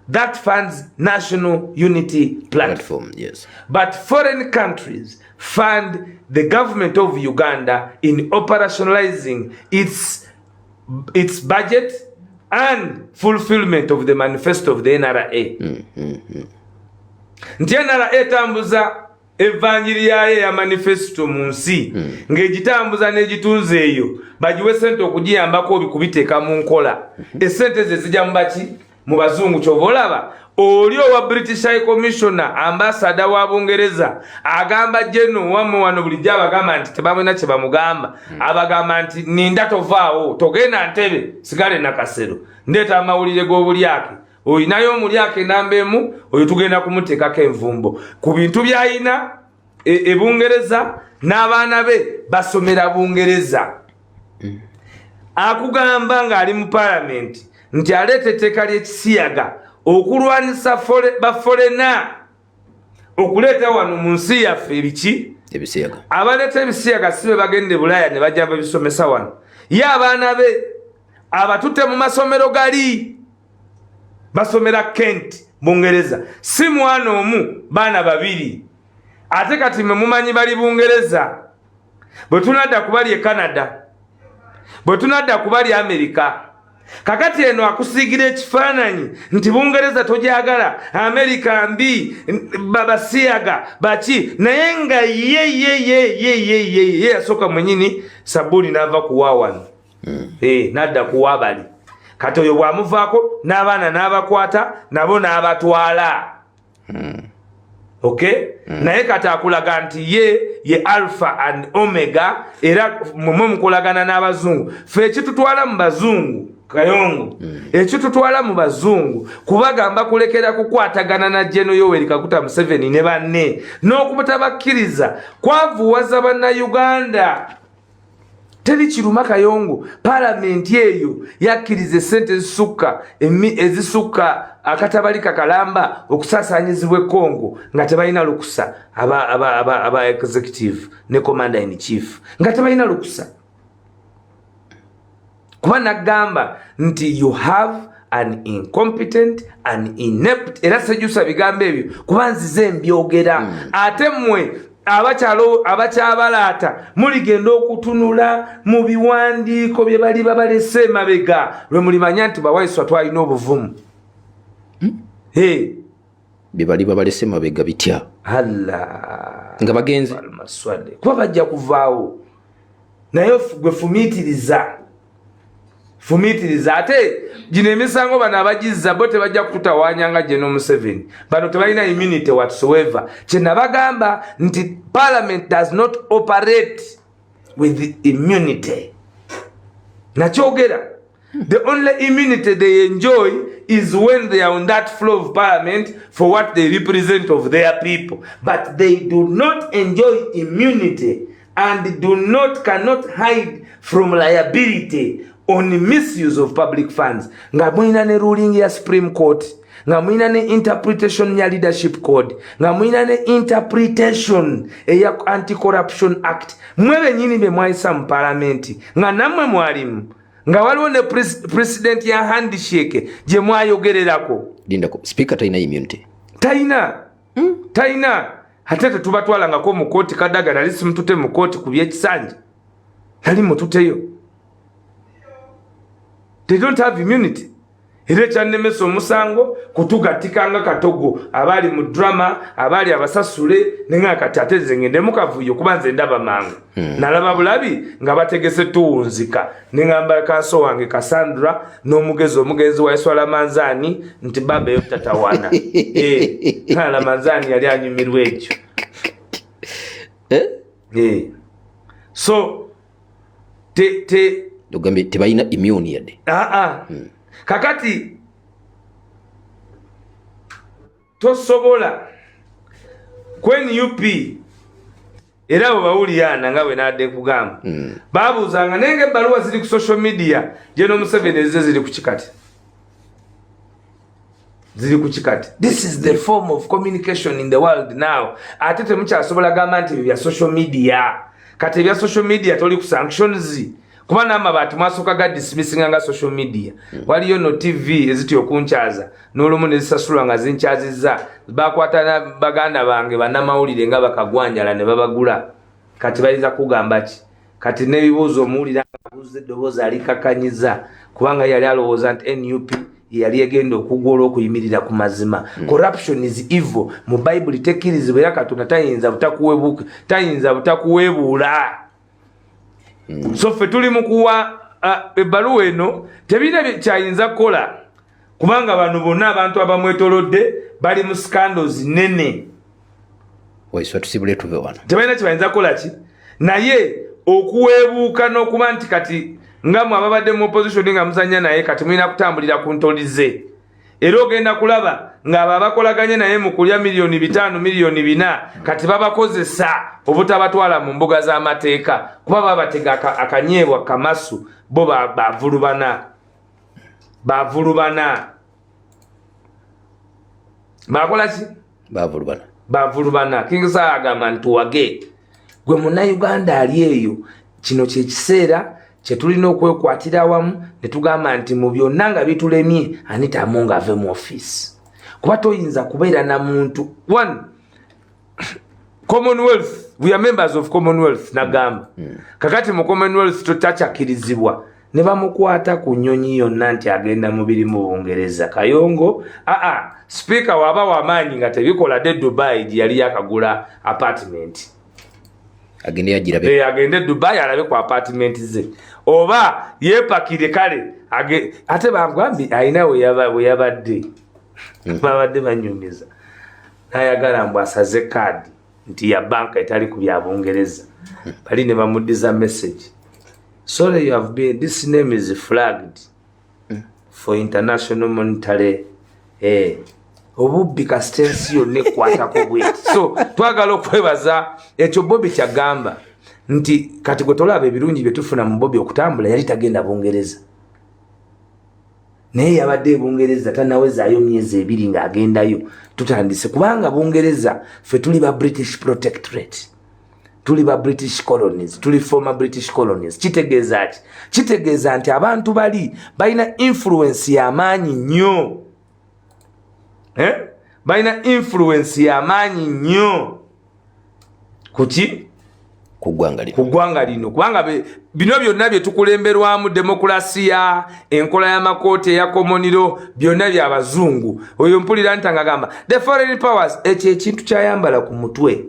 Speaker 1: that funds National Unity Platform.
Speaker 2: Platform, yes.
Speaker 1: But foreign countries fund the government of Uganda in operationalizing its budget and fulfillment of the manifesto of the NRA. Nti NRA etambuza evanjiri yayo eya manifesto mu nsi, ng'egitambuza n'egitunza eyo, bagiwe sente okugiyambako kubiteeka mu nkola. Esente ze zijja mu baki? Mu bazungu. Kyova olaba oli owa British High Commissioner, ambasada wa Bungereza, agamba jeno wammwe wano bulijjo abagamba nti tebamwena kye bamugamba. Abagamba nti ninda tovaawo, togenda Ntebe, sigale Nakasero, ndeeta amawulire g'obulyake. Oyinayo omulyake enamba emu, oyo tugenda kumuteekako envumbo ku bintu by'ayina e Bungereza, n'abaana be basomera Bungereza. Akugamba ng'ali mu paalamenti nti aleeta etteeka ly'ekisiyaga okulwanisa ba foreigner okuleeta wano mu nsi yaffe ebiki?
Speaker 2: Ebisiyaga.
Speaker 1: Abaleeta ebisiyaga si be bagenda e Bulaaya ne bajja babisomesa wano. Ye abaana be abatutte mu masomero gali basomera Kent, Bungereza. Si mwana omu, baana babiri. Ate kati mwe mumanyi bali Bungereza, bwe tunadda ku bali e Canada, bwe tunadda ku bali Amerika. Kakati eno akusiigira ekifaananyi nti Bungereza togyagala, Amerika mbi, babasiyaga baki, naye nga ye ye ye ye ye ye ye yasooka mwenyini sabbuuni n'ava kuwa wano. Eh, n'adda kuwa bali. Kati oyo bw'amuvaako n'abaana n'abakwata nabo n'abatwala. Okay, naye kati akulaga nti ye ye Alpha and Omega, era mumwe mukolagana n'abazungu. Fe ekitutwala mu bazungu, Kayongo, ekitutwala mu bazungu kubagamba kulekera kukwatagana na Geno Yoweri Kaguta Museveni ne banne n'okubutabakkiriza kwavuwaza Bannayuganda. Teri kiruma Kayongo. Palamenti eyo yakkiriza esente ezisukka akatabali kakalamba okusaasaanyizibwa e Congo nga tebalina lukusa, aba executive ne commander in chief nga tebalina lukusa, kuba nagamba nti you have an incompetent and inept. Era sejusa bigambo ebyo kuba nzize mbyogera. Ate mmwe abakyabalaata muligenda okutunula mu biwandiiko bye bali babalese emabega lwe mulimanya nti bawaiswa twalina obuvumu.
Speaker 2: Bye bali babalese mabega bitya?
Speaker 1: Allah.
Speaker 2: Nga bagenzi.
Speaker 1: Maswadde, kuba bajja kuvaawo, naye gwe fumiitiriza, fumiitiriza. Ate gino emisango bano abagizza bo tebajja kututawaanya nga General Museveni. Bano tebalina immunity whatsoever. Kyenabagamba nti parliament does not operate with immunity, nakyogera. The only immunity they enjoy is when they are on that floor of parliament for what they represent of their people, but they do not enjoy immunity and do not cannot hide from liability on misuse of public funds, nga mulina ne ruling ya Supreme Court, nga mulina ne interpretation ya leadership code, nga mulina ne interpretation eya Anti-Corruption Act, mwe benyini be mwayisa mu palamenti, nga nammwe mwalimu, nga waliwo ne president ya handshake gye mwayogererako.
Speaker 2: Lindako, speaker talina immunity?
Speaker 1: Talina, talina. Ate tetubatwalangako mu kooti. Kadaga nali simutute mu kooti ku byekisanja, nali mututeyo. They don't have immunity. Era ekyannemesa omusango kutugattikanga katogo abaali mu drama, abaali abasasule, nenga kati ate nze ngende mu kavuyo, kuba nze ndaba mangu. Nalaba bulabi nga bategese tuwunzika, neŋamba kanso wange Cassandra n'omugezi, omugenzi wa Eswala Manzani, nti baba eyo tatawana. Eh, Manzani yali anyumirwa ekyo.
Speaker 2: Eh?
Speaker 1: Eh. So te, te,
Speaker 2: Ogambye tebalina immune yadde?
Speaker 1: Aa, kakati tosobola ku NUP. Era abo bawuliyana nga bwe nadde kugamba, babuuzanga, naye nga ebbaluwa ziri ku social media. General Museveni ezize ziri ku kikati, ziri ku kikati. This is the form of communication in the world now. Ate temukyasobola gamba nti ebyo bya social media. Kati ebya social media toli ku sanctions, kuba n'amabaati mwasooka ga dismissinga nga social media. Waliyo no TV ezitya okunkyaza n'olumu nezisasulwa nga zinkyazizza. Bakwata baganda bange bannamawulire nga bakagwanjala ne babagula. Kati bayinza kugamba ki? Kati n'ebibuuzo omuwulira abuuza eddoboozi alikakanyiza, kubanga yali alowooza nti NUP yali egenda okugwa olw'okuyimirira ku mazima. Corruption is evil mu Bayibuli, tekkirizibwa, era Katonda tayinza butakuweebuula. So ffe tuli mu kuwa ebbaluwa eno, tebirina kyayinza kukola, kubanga bano bonna abantu abamwetolodde bali mu scandals nene.
Speaker 2: Waiswa, tusibule tuve wano.
Speaker 1: Tebalina kyebayinza kukola ki, naye okuweebuuka n'okuba nti kati nga mwe ababadde mu opposition nga muzanya naye, kati mulina kutambulira ku ntoli ze. Era ogenda kulaba ng'abo abakolaganye naye mu kulya 5 miliyoni, 4 miliyoni, kati babakozesa obutabatwala mu mbuga z'amateeka, kuba babatega akanyeebwa kamasu. Bo bavulubana, bavulubana, bakola ki?
Speaker 2: Bavulubana.
Speaker 1: Bavulubana. King Saha agamba nti wage gwe Munnayuganda ali eyo, kino kyekiseera kyetulina okwekwatira awamu ne tugamba nti mu byonna nga bitulemye, Anita Among ave mu ofiisi, kuba toyinza kubeera na muntu. One, Commonwealth, we are members of Commonwealth. Nagamba kakati mu Commonwealth totakyakkirizibwa ne bamukwata ku nnyonyi yonna nti agenda mubiri mu Bungereza. Kayongo, aa, sipiika waba wamaanyi nga tebikola de Dubai gye yali yakagula apartment.
Speaker 2: Agende yagirabe.
Speaker 1: Eh, agende Dubai alabe ku apartment ze oba yeepakire. Kale ate bagambye alina we yabadde, babadde banyumiza nayagala mbu asaze kaadi nti ya banka etali ku bya Bungereza. Bali ne bamuddiza message, "Sorry, you have been, this name is flagged for international monetary." Obubbi kasita ensi yonna ekwatako bweti. So twagala okwebaza ekyo Bobi kyagamba Nti kati gwe tolaba ebirungi byetufuna mu Bobi okutambula, yali tagenda Bungereza, naye yabadde ebungereza tanawezaayo myezi 2 ng'agendayo. Tutandise kubanga Bungereza, ffe tuli ba British protectorate, tuli ba British colonies, tuli former British colonies. Kitegeeza ki? Kitegeeza nti abantu bali balina influence y'amaanyi nnyo, eh? Balina influence y'amaanyi nnyo kuki?
Speaker 2: Ku ggwanga lino.
Speaker 1: Ku ggwanga lino, kubanga bino byonna bye tukulemberwamu, demokulasiya, enkola y'amakooti eya common law, byonna byabazungu. Oyo mpulira nti angagamba the foreign powers, ekyo ekintu kyayambala ku mutwe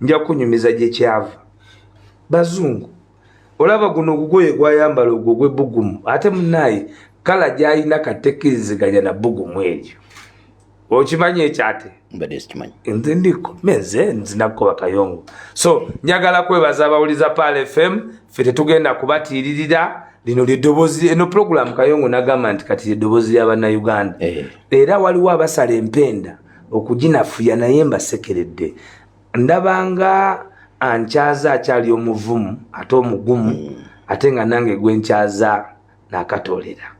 Speaker 1: nja kunyumiza gye kyava. Bazungu. Olaba guno ogugoye gwayambala, ogwo gw'ebbugumu, ate munaye kala gyalina katekkiriziganya na bbugumu eryo. Okimanyi ekyo ate?
Speaker 2: Mbadde sikimanyi.
Speaker 1: Nze ndiko nze nzinakukoba Kayongo. So njagala kwebaza abawuliza Pearl FM. Ffe tetugenda kubatiiririra, lino lyeddoboozi, eno puroguramu Kayongo nagamba nti kati lyeddoboozi ly'Abannayuganda. Era waliwo abasala empenda okuginafuya, naye mbasekeredde. Ndabanga ankyaza akyali omuvumu ate omugumu, ate nga nange gwenkyaza nakatolera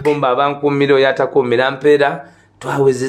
Speaker 1: bomba abankuumira, oyo atakuumira mpeera twawezeza.